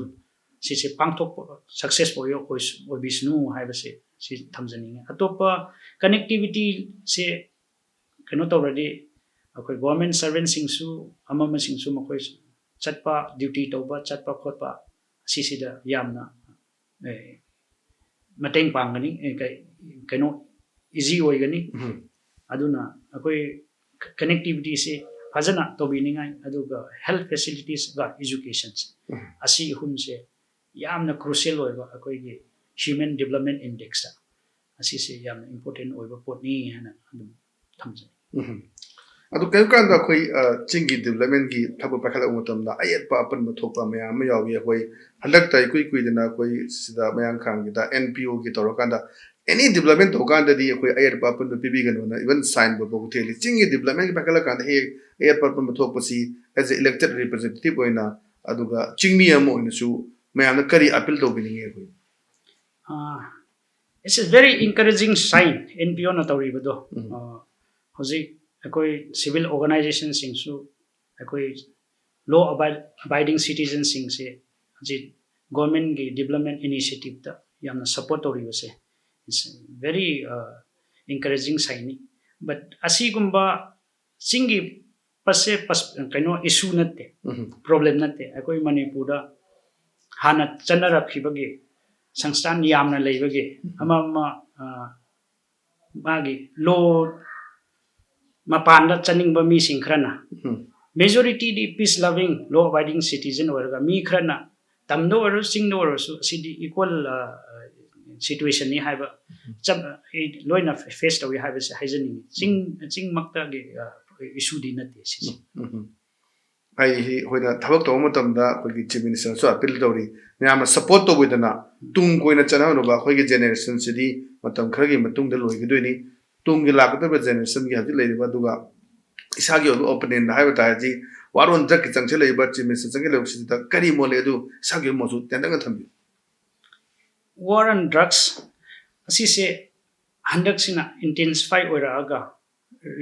ꯁꯤꯁꯦ ꯄꯥꯡꯊꯣꯛꯄ successful ꯑꯣꯏ-, ꯑꯣꯏꯕꯤꯁꯅꯨ ꯍꯥꯏꯕꯁꯦ ꯁꯤ ꯊꯝꯖꯅꯤꯡꯉꯤ꯫ ꯑꯇꯣꯞꯄ connectivityꯁꯦ ꯀꯩꯅꯣ ꯇꯧꯔꯗꯤ ꯑꯩꯈꯣꯏ government servantꯁꯤꯡꯁꯨ ꯑꯃ ꯑꯃꯁꯤꯡꯁꯨ ꯃꯈꯣꯏ ꯆꯠꯄ, duty ꯇꯧꯕ, ꯆꯠꯄ ꯈꯣꯠꯄ ꯑꯁꯤꯁꯤꯗ ꯌꯥꯝꯅ, ꯑꯦ, ꯃꯇꯦꯡ ꯄꯥꯡꯒꯅꯤ, ꯑꯦ, ꯀꯩ-, ꯀꯩꯅꯣ easy ꯑꯣꯏꯒꯅꯤ꯫ ꯎꯝ꯫ ꯑꯗꯨꯅ ꯑꯩꯈꯣꯏ connectivityꯁꯦ ꯐꯖꯅ ꯇꯧꯕꯤꯅꯤꯡꯉꯥꯏ, ꯑꯗꯨꯒ health facilitiesꯒ educationꯁꯦ, ꯎꯝ꯫ ꯑꯁꯤ ꯑꯍꯨꯝꯁꯦ ꯌꯥꯝꯅ crucial ꯑꯣꯏꯕ ꯑꯩꯈꯣꯏꯒꯤ human development indexꯇ ꯑꯁꯤꯁꯦ ꯌꯥꯝꯅ important ꯑꯣꯏꯕ ꯄꯣꯠꯅꯤ ꯍꯥꯏꯅ ꯑꯗꯨꯝ ꯊꯝꯖꯩ꯫ ꯎꯝ꯫ ꯑꯗꯨ ꯀꯔꯤꯒꯨꯝꯕ ꯀꯥꯟꯗ ꯑꯩꯈꯣꯏ, ꯑ, ꯆꯤꯡꯒꯤ developmentꯀꯤ ꯊꯕꯛ ꯄꯥꯏꯈꯠꯂꯛꯄ ꯃꯇꯝꯗ ꯑꯌꯦꯠꯄ ꯑꯄꯟꯕ ꯊꯣꯛꯄ ꯃꯌꯥꯝ ꯑꯃ ꯌꯥꯎꯏ꯫ ꯑꯩꯈꯣꯏ ꯍꯟꯗꯛꯇ ꯏꯀꯨꯏ ꯀꯨꯏꯗꯅ ꯑꯩꯈꯣꯏ ꯁꯤꯗ ꯃꯌꯥꯡ ꯈꯥꯡꯒꯤꯗ NPOꯒꯤ ꯇꯧꯔꯀꯥꯟꯗ any development ꯇꯧꯀꯥꯟꯗꯗꯤ ꯑꯩꯈꯣꯏ ꯑꯌꯦꯠꯄ ꯑꯄꯟꯕ ꯄꯤꯕꯤꯒꯅꯨꯅ even signboard ꯐꯥꯎꯕ ꯊꯦꯠꯂꯤ꯫ ꯆꯤꯡꯒꯤ developmentꯀꯤ ꯄꯥꯏꯈꯠꯂꯀꯥꯟꯗ ꯍꯦꯛ ꯑꯌꯦꯠꯄ ꯑꯄꯟꯕ ꯊꯣꯛꯄꯁꯤ as a elected representative ꯑꯣꯏꯅ, ꯑꯗꯨꯒ ꯆꯤꯡꯃꯤ ꯑꯃ ꯑꯣꯏꯅꯁꯨ ꯃꯌꯥꯝꯗ ꯀꯔꯤ appeal ꯇꯧꯕꯤꯅꯤꯡꯉꯤ ꯑꯩꯈꯣꯏ? ꯑꯥ, it's a very encouraging sign NPOꯅ ꯇꯧꯔꯤꯕꯗꯣ꯫ ꯎꯝ꯫ ꯑꯥ, ꯍꯧꯖꯤꯛ ꯑꯩꯈꯣꯏ civil organizationꯁꯤꯡꯁꯨ ꯑꯩꯈꯣꯏ law abiding citizenꯁꯤꯡꯁꯦ ꯍꯧꯖꯤꯛ governmentꯀꯤ development initiativeꯇ ꯌꯥꯝꯅ support ꯇꯧꯔꯤꯕꯁꯦ it's very, uh, encouraging signꯅꯤ꯫ But ꯑꯁꯤꯒꯨꯝꯕ ꯆꯤꯡꯒꯤ ꯄꯁꯦ ꯄꯁ-, ꯀꯩꯅꯣ issue ꯅꯠꯇꯦ, ꯎꯝ꯫ problem ꯅꯠꯇꯦ꯫ ꯑꯩꯈꯣꯏ ꯃꯅꯤꯄꯨꯔꯗ ꯍꯥꯟꯅ ꯆꯠꯅꯔꯛꯈꯤꯕꯒꯤ ꯁꯪꯁꯊꯥꯟ ꯌꯥꯝꯅ ꯂꯩꯕꯒꯤ ꯑꯃ ꯑꯃ, ꯑ, ꯃꯥꯒꯤ law ꯃꯄꯥꯟꯗ ꯆꯠꯅꯤꯡꯕ ꯃꯤꯁꯤꯡ ꯈꯔꯅ, ꯎꯝ꯫ ꯃꯦꯖꯣꯔꯤꯇꯤꯗꯤ ꯄꯤꯁ ꯂꯚꯤꯡ, ꯂꯣ ꯑꯕꯥꯏꯗꯤꯡ ꯁꯤꯇꯤꯖꯟ ꯑꯣꯏꯔꯒ, ꯃꯤ ꯈꯔꯅ ꯇꯝꯗ ꯑꯣꯏꯔꯁꯨ ꯆꯤꯡꯗ ꯑꯣꯏꯔꯁꯨ ꯑꯁꯤꯗꯤ ꯏꯀ꯭ꯋꯦꯜ ꯁꯤꯇꯨꯋꯦꯁꯟꯅꯤ ꯍꯥꯏꯕ ꯆꯞ ꯑꯩ ꯂꯣꯏꯅ ꯐꯦꯁ ꯇꯧꯏ ꯍꯥꯏꯕꯁꯦ ꯍꯥꯏꯖꯅꯤꯡꯉꯤ꯫ ꯆꯤꯡ ꯆꯤꯡꯃꯛꯇꯒꯤ ꯏꯁꯨꯗꯤ ꯅꯠꯇꯦ ꯁꯤꯁꯦ꯫ ꯎꯝ, ꯎꯝ꯫ ꯑꯩ ꯑꯩꯈꯣꯏꯅ ꯊꯕꯛ ꯇꯧꯕ ꯃꯇꯝꯗ ꯑꯩꯈꯣꯏꯒꯤ ꯆꯤꯐ ꯃꯤꯅꯤꯁꯇꯔꯁꯨ ꯑꯄꯤꯜ ꯇꯧꯔꯤ, ꯃꯌꯥꯝꯅ ꯁꯄꯣꯔꯠ ꯇꯧꯕꯤꯗꯅ ꯇꯨꯡ ꯀꯣꯏꯅ ꯆꯠꯅꯍꯧꯅꯕ꯫ ꯑꯩꯈꯣꯏꯒꯤ ꯖꯦꯅꯦꯔꯦꯁꯟꯁꯤꯗꯤ ꯃꯇꯝ ꯈꯔꯒꯤ ꯃꯇꯨꯡꯗ ꯂꯣꯏꯒꯗꯣꯏꯅꯤ꯫ ꯇꯨꯡꯒꯤ ꯂꯥꯛꯀꯗꯧꯔꯤꯕ ꯖꯦꯅꯦꯔꯦꯁꯟꯒꯤ ꯍꯧꯖꯤꯛ ꯂꯩꯔꯤꯕ, ꯑꯗꯨꯒ ꯏꯁꯥꯒꯤ ꯑꯣꯏꯕ ꯑꯣꯄꯤꯅꯤꯌꯟꯗ ꯍꯥꯏꯕ ꯇꯥꯔꯗꯤ, ꯋꯥꯔ ꯑꯣꯟ ꯗ꯭ꯔꯛꯀꯤ ꯆꯪꯁꯤꯜꯂꯛꯏꯕ, ꯆꯤꯐ ꯃꯤꯅꯤꯁꯇꯔ ꯆꯪꯁꯤꯜꯂꯛꯏꯕꯁꯤꯗ ꯀꯔꯤ ꯃꯣꯠ ꯂꯩ, ꯑꯗꯨ ꯏꯁꯥꯒꯤ ꯑꯣꯏꯕ ꯃꯣꯠꯁꯨ ꯇꯦꯟꯇꯛꯅ ꯊꯝꯕꯤꯌꯨ꯫ ꯋꯥꯔ ꯑꯣꯟ ꯗ꯭ꯔꯛꯁ ꯑꯁꯤꯁꯦ ꯍꯟꯗꯛꯁꯤꯅ ꯏꯟꯇꯦꯟꯁꯤꯐꯥꯏ ꯑꯣꯏꯔꯛꯑꯒ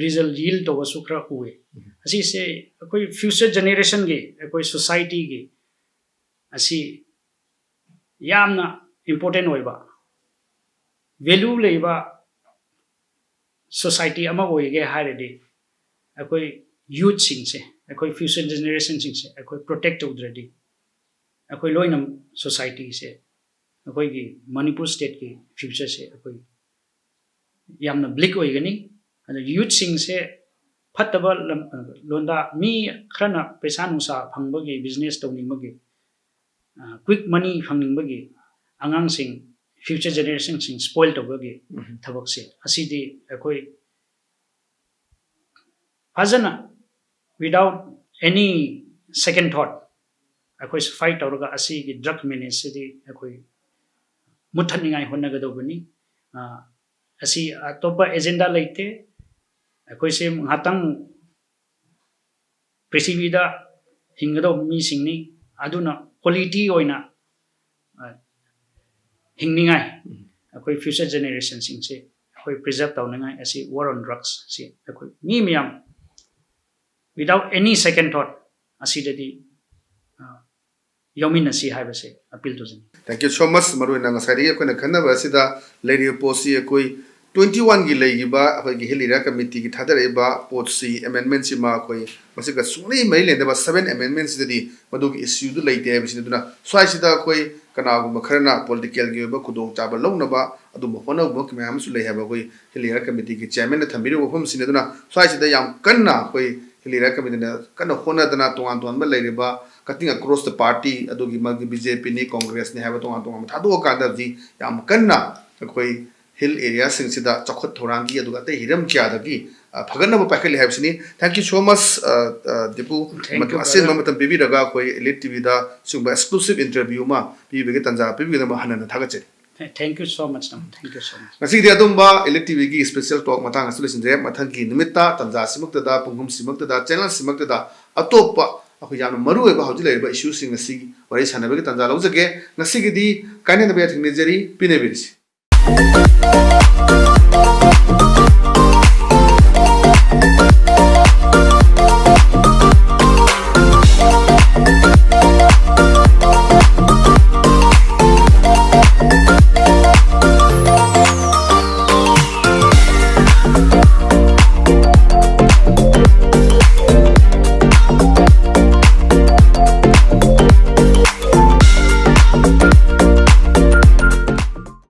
ꯔꯤꯖꯜ ꯌꯤꯜ ꯇꯧꯕꯁꯨ ꯈꯔ ꯎꯏ꯫ ꯑꯁꯤꯁꯦ ꯑꯩꯈꯣꯏ ꯐ꯭ꯌꯨꯆꯔ ꯖꯦꯅꯦꯔꯦꯁꯟꯒꯤ, ꯑꯩꯈꯣꯏ ꯁꯣꯁꯥꯏꯇꯤꯒꯤ ꯑꯁꯤ ꯌꯥꯝꯅ ꯏꯝꯄꯣꯔꯇꯦꯟ ꯑꯣꯏꯕ, ꯚꯦꯂꯨ ꯂꯩꯕ ꯁꯣꯁꯥꯏꯇꯤ ꯑꯃ ꯑꯣꯏꯒꯦ ꯍꯥꯏꯔꯗꯤ ꯑꯩꯈꯣꯏ ꯌꯨꯠꯁꯤꯡꯁꯦ, ꯑꯩꯈꯣꯏ ꯐ꯭ꯌꯨꯆꯔ ꯖꯦꯅꯦꯔꯦꯁꯟꯁꯤꯡꯁꯦ ꯑꯩꯈꯣꯏ ꯄ꯭ꯔꯣꯇꯦꯛ ꯇꯧꯗ꯭ꯔꯗꯤ ꯑꯩꯈꯣꯏ ꯂꯣꯏꯅ ꯁꯣꯁꯥꯏꯇꯤꯁꯦ, ꯑꯩꯈꯣꯏꯒꯤ ꯃꯅꯤꯄꯨꯔ ꯁ꯭ꯇꯦꯠꯀꯤ ꯐ꯭ꯌꯨꯆꯔꯁꯦ ꯑꯩꯈꯣꯏ ꯌꯥꯝꯅ ꯕ꯭ꯂꯤꯛ ꯑꯣꯏꯒꯅꯤ꯫ ꯑꯗ ꯌꯨꯠꯁꯤꯡꯁꯦ ꯐꯠꯇꯕ ꯂꯝ, ꯂꯣꯟꯗꯥ, ꯃꯤ ꯈꯔꯅ ꯄꯩꯁꯥ ꯅꯨꯡꯁꯥ ꯐꯪꯕꯒꯤ, ꯕꯤꯖꯤꯅꯦꯁ ꯇꯧꯅꯤꯡꯕꯒꯤ, ꯀ꯭ꯋꯤꯛ ꯃꯅꯤ ꯐꯪꯅꯤꯡꯕꯒꯤ ꯑꯉꯥꯡꯁꯤꯡ, ꯐ꯭ꯌꯨꯆꯔ ꯖꯦꯅꯦꯔꯦꯁꯟꯁꯤꯡ ꯁ꯭ꯄꯣꯏꯜ ꯇꯧꯕꯒꯤ ꯎꯝ꯫ ꯊꯕꯛꯁꯦ, ꯑꯁꯤꯗꯤ ꯑꯩꯈꯣꯏ ꯐꯖꯅ without any second thought ꯑꯩꯈꯣꯏꯁꯨ ꯐꯥꯏꯠ ꯇꯧꯔꯒ ꯑꯁꯤꯒꯤ ꯗ꯭ꯔꯒ ꯃꯦꯅꯦꯖꯁꯤꯗꯤ ꯑꯩꯈꯣꯏ ꯃꯨꯠꯊꯠꯅꯤꯡꯉꯥꯏ ꯍꯣꯠꯅꯒꯗꯧꯕꯅꯤ꯫ ꯑ, ꯑꯁꯤ ꯑꯇꯣꯞꯄ ꯑꯦꯖꯦꯟꯗꯥ ꯂꯩꯇꯦ꯫ ꯑꯩꯈꯣꯏꯁꯦ ꯉꯥꯏꯍꯥꯛꯇꯪ ꯄ꯭ꯔꯤꯊꯤꯕꯤꯗ ꯍꯤꯡꯒꯗꯧꯕ ꯃꯤꯁꯤꯡꯅꯤ꯫ ꯑꯗꯨꯅ ꯀ꯭ꯋꯥꯂꯤꯇꯤ ꯑꯣꯏꯅ, ꯑ, ꯍꯤꯡꯅꯤꯡꯉꯥꯏ, ꯑꯩꯈꯣꯏ ꯐ꯭ꯌꯨꯆꯔ ꯖꯦꯅꯦꯔꯦꯁꯟꯁꯤꯡꯁꯦ ꯑꯩꯈꯣꯏ ꯄ꯭ꯔꯤꯖꯔꯕ ꯇꯧꯅꯤꯡꯉꯥꯏ ꯑꯁꯤ ꯋꯥꯔ ꯑꯣꯟ ꯗ꯭ꯔꯛꯁ ꯑꯁꯤ ꯑꯩꯈꯣꯏ ꯃꯤ ꯃꯌꯥꯝ without any second thought ꯑꯁꯤꯗꯗꯤ, ꯑ, ꯌꯥꯎꯃꯤꯟꯅꯁꯤ ꯍꯥꯏꯕꯁꯦ appeal ꯇꯧꯖꯅꯤꯡꯉꯤ꯫ Thank you so much꯫ ꯃꯔꯨꯑꯣꯏꯅ ꯉꯁꯥꯏꯗꯒꯤ ꯑꯩꯈꯣꯏꯅ ꯈꯟꯅꯕ ꯑꯁꯤꯗ ꯂꯩꯔꯤꯕ ꯄꯣꯠꯁꯤ ꯑꯩꯈꯣꯏ ꯇ꯭ꯋꯦꯟꯇꯤ ꯋꯥꯟꯒꯤ ꯂꯩꯈꯤꯕ ꯑꯩꯈꯣꯏꯒꯤ ꯍꯤꯜ ꯑꯦꯔꯤꯌꯥ ꯀꯃꯤꯇꯤꯒꯤ ꯊꯥꯗꯔꯛꯏꯕ ꯄꯣꯠꯁꯤ, ꯑꯦꯃꯦꯟꯃꯦꯟꯁꯤꯃ ꯑꯩꯈꯣꯏ ꯃꯁꯤꯒ ꯁꯨꯡꯂꯩ ꯃꯔꯤ ꯂꯩꯅꯗꯕ ꯁꯚꯦꯟ ꯑꯦꯃꯦꯟꯃꯦꯟꯁꯤꯗꯗꯤ ꯃꯗꯨꯒꯤ ꯏꯁꯨꯗꯨ ꯂꯩꯇꯦ ꯍꯥꯏꯕꯁꯤꯅꯤ꯫ ꯑꯗꯨꯅ ꯁ꯭ꯋꯥꯏꯁꯤꯗ ꯑꯩꯈꯣꯏ ꯀꯅꯥꯒꯨꯝꯕ ꯈꯔꯅ ꯄꯣꯂꯤꯇꯤꯀꯦꯜꯒꯤ ꯑꯣꯏꯕ ꯈꯨꯗꯣꯡꯆꯥꯕ ꯂꯧꯅꯕ ꯑꯗꯨꯝꯕ ꯍꯣꯠꯅꯕꯃꯛꯀꯤ ꯃꯌꯥꯝ ꯑꯃꯁꯨ ꯂꯩ ꯍꯥꯏꯕ ꯑꯩꯈꯣꯏ Hill Area Committeeꯒꯤ chairmanꯅ ꯊꯝꯕꯤꯔꯤꯕ ꯋꯥꯐꯝꯁꯤꯅꯤ꯫ ꯑꯗꯨꯅ ꯁ꯭ꯋꯥꯏꯁꯤꯗ ꯌꯥꯝ ꯀꯟꯅ ꯑꯩꯈꯣꯏ Hill Area Committeeꯅ ꯀꯟꯅ ꯍꯣꯠꯅꯗꯅ ꯇꯣꯉꯥꯟ ꯇꯣꯉꯥꯟꯕ ꯂꯩꯔꯤꯕ cutting across the party ꯑꯗꯨꯒꯤ ꯃꯥꯒꯤ BJPꯅꯤ Congressꯅꯤ ꯍꯥꯏꯕ ꯇꯣꯉꯥꯟ ꯇꯣꯉꯥꯟꯕ ꯊꯥꯗꯣꯛꯑꯀꯥꯟꯗꯗꯤ ꯌꯥꯝ ꯀꯟꯅ ꯑꯩꯈꯣꯏ hill areaꯁꯤꯡꯁꯤꯗ ꯆꯥꯎꯈꯠ ꯊꯧꯔꯥꯡꯒꯤ ꯑꯗꯨꯒ ꯑꯇꯩ ꯍꯤꯔꯝ ꯀꯌꯥꯗꯒꯤ ꯑ, ꯐꯒꯠꯅꯕ ꯄꯥꯏꯈꯠꯂꯤ ꯍꯥꯏꯕꯁꯤꯅꯤ꯫ Thank you so much, ꯑ, ꯑ, ꯗꯤꯄꯨ꯫ Thank you, ꯃꯇꯝ ꯑꯁꯦꯡꯕ brother. ꯃꯇꯝ ꯄꯤꯕꯤꯔꯒ ꯑꯩꯈꯣꯏ Elite TVꯗ ꯁꯤꯒꯨꯝꯕ exclusive interview ꯑꯃ ꯄꯤꯕꯤꯕꯒꯤ ꯇꯥꯟꯖꯥ ꯄꯤꯕꯤꯒꯗꯕ ꯍꯟꯅ ꯍꯟꯅ ꯊꯥꯒꯠꯆꯔꯤ꯫ Thank you so much, ꯅꯪ꯫ Thank you so much. ꯉꯁꯤꯒꯤꯗꯤ ꯑꯗꯨꯝꯕ Elite TVꯒꯤ special talk ꯃꯇꯥꯡ ꯑꯁꯤꯗ ꯂꯣꯏꯁꯤꯟꯖꯔꯦ꯫ ꯃꯊꯪꯒꯤ ꯅꯨꯃꯤꯠꯇ ꯇꯥꯟꯖꯥꯁꯤꯃꯛꯇꯗ ꯄꯨꯡ ꯑꯍꯨꯝꯁꯤꯃꯛꯇꯗ channelꯁꯤꯃꯛꯇꯗ ꯑꯇꯣꯞꯄ ꯑꯩꯈꯣꯏ ꯌꯥꯝꯅ ꯃꯔꯨꯑꯣꯏꯕ ꯍꯧꯖꯤꯛ ꯂꯩꯔꯤꯕ issueꯁꯤꯡ ꯑꯁꯤ ꯋꯥꯔꯤ ꯁꯥꯟꯅꯕꯒꯤ ꯇꯥꯟꯖꯥ ꯂꯧꯖꯒꯦ꯫ ꯉꯁꯤꯒꯤꯗꯤ ꯀꯥꯏꯅꯅꯕ ꯌꯥꯊꯪ ꯅꯤꯖꯔꯤ꯫ ꯄꯤꯅꯕꯤꯔꯁꯤ꯫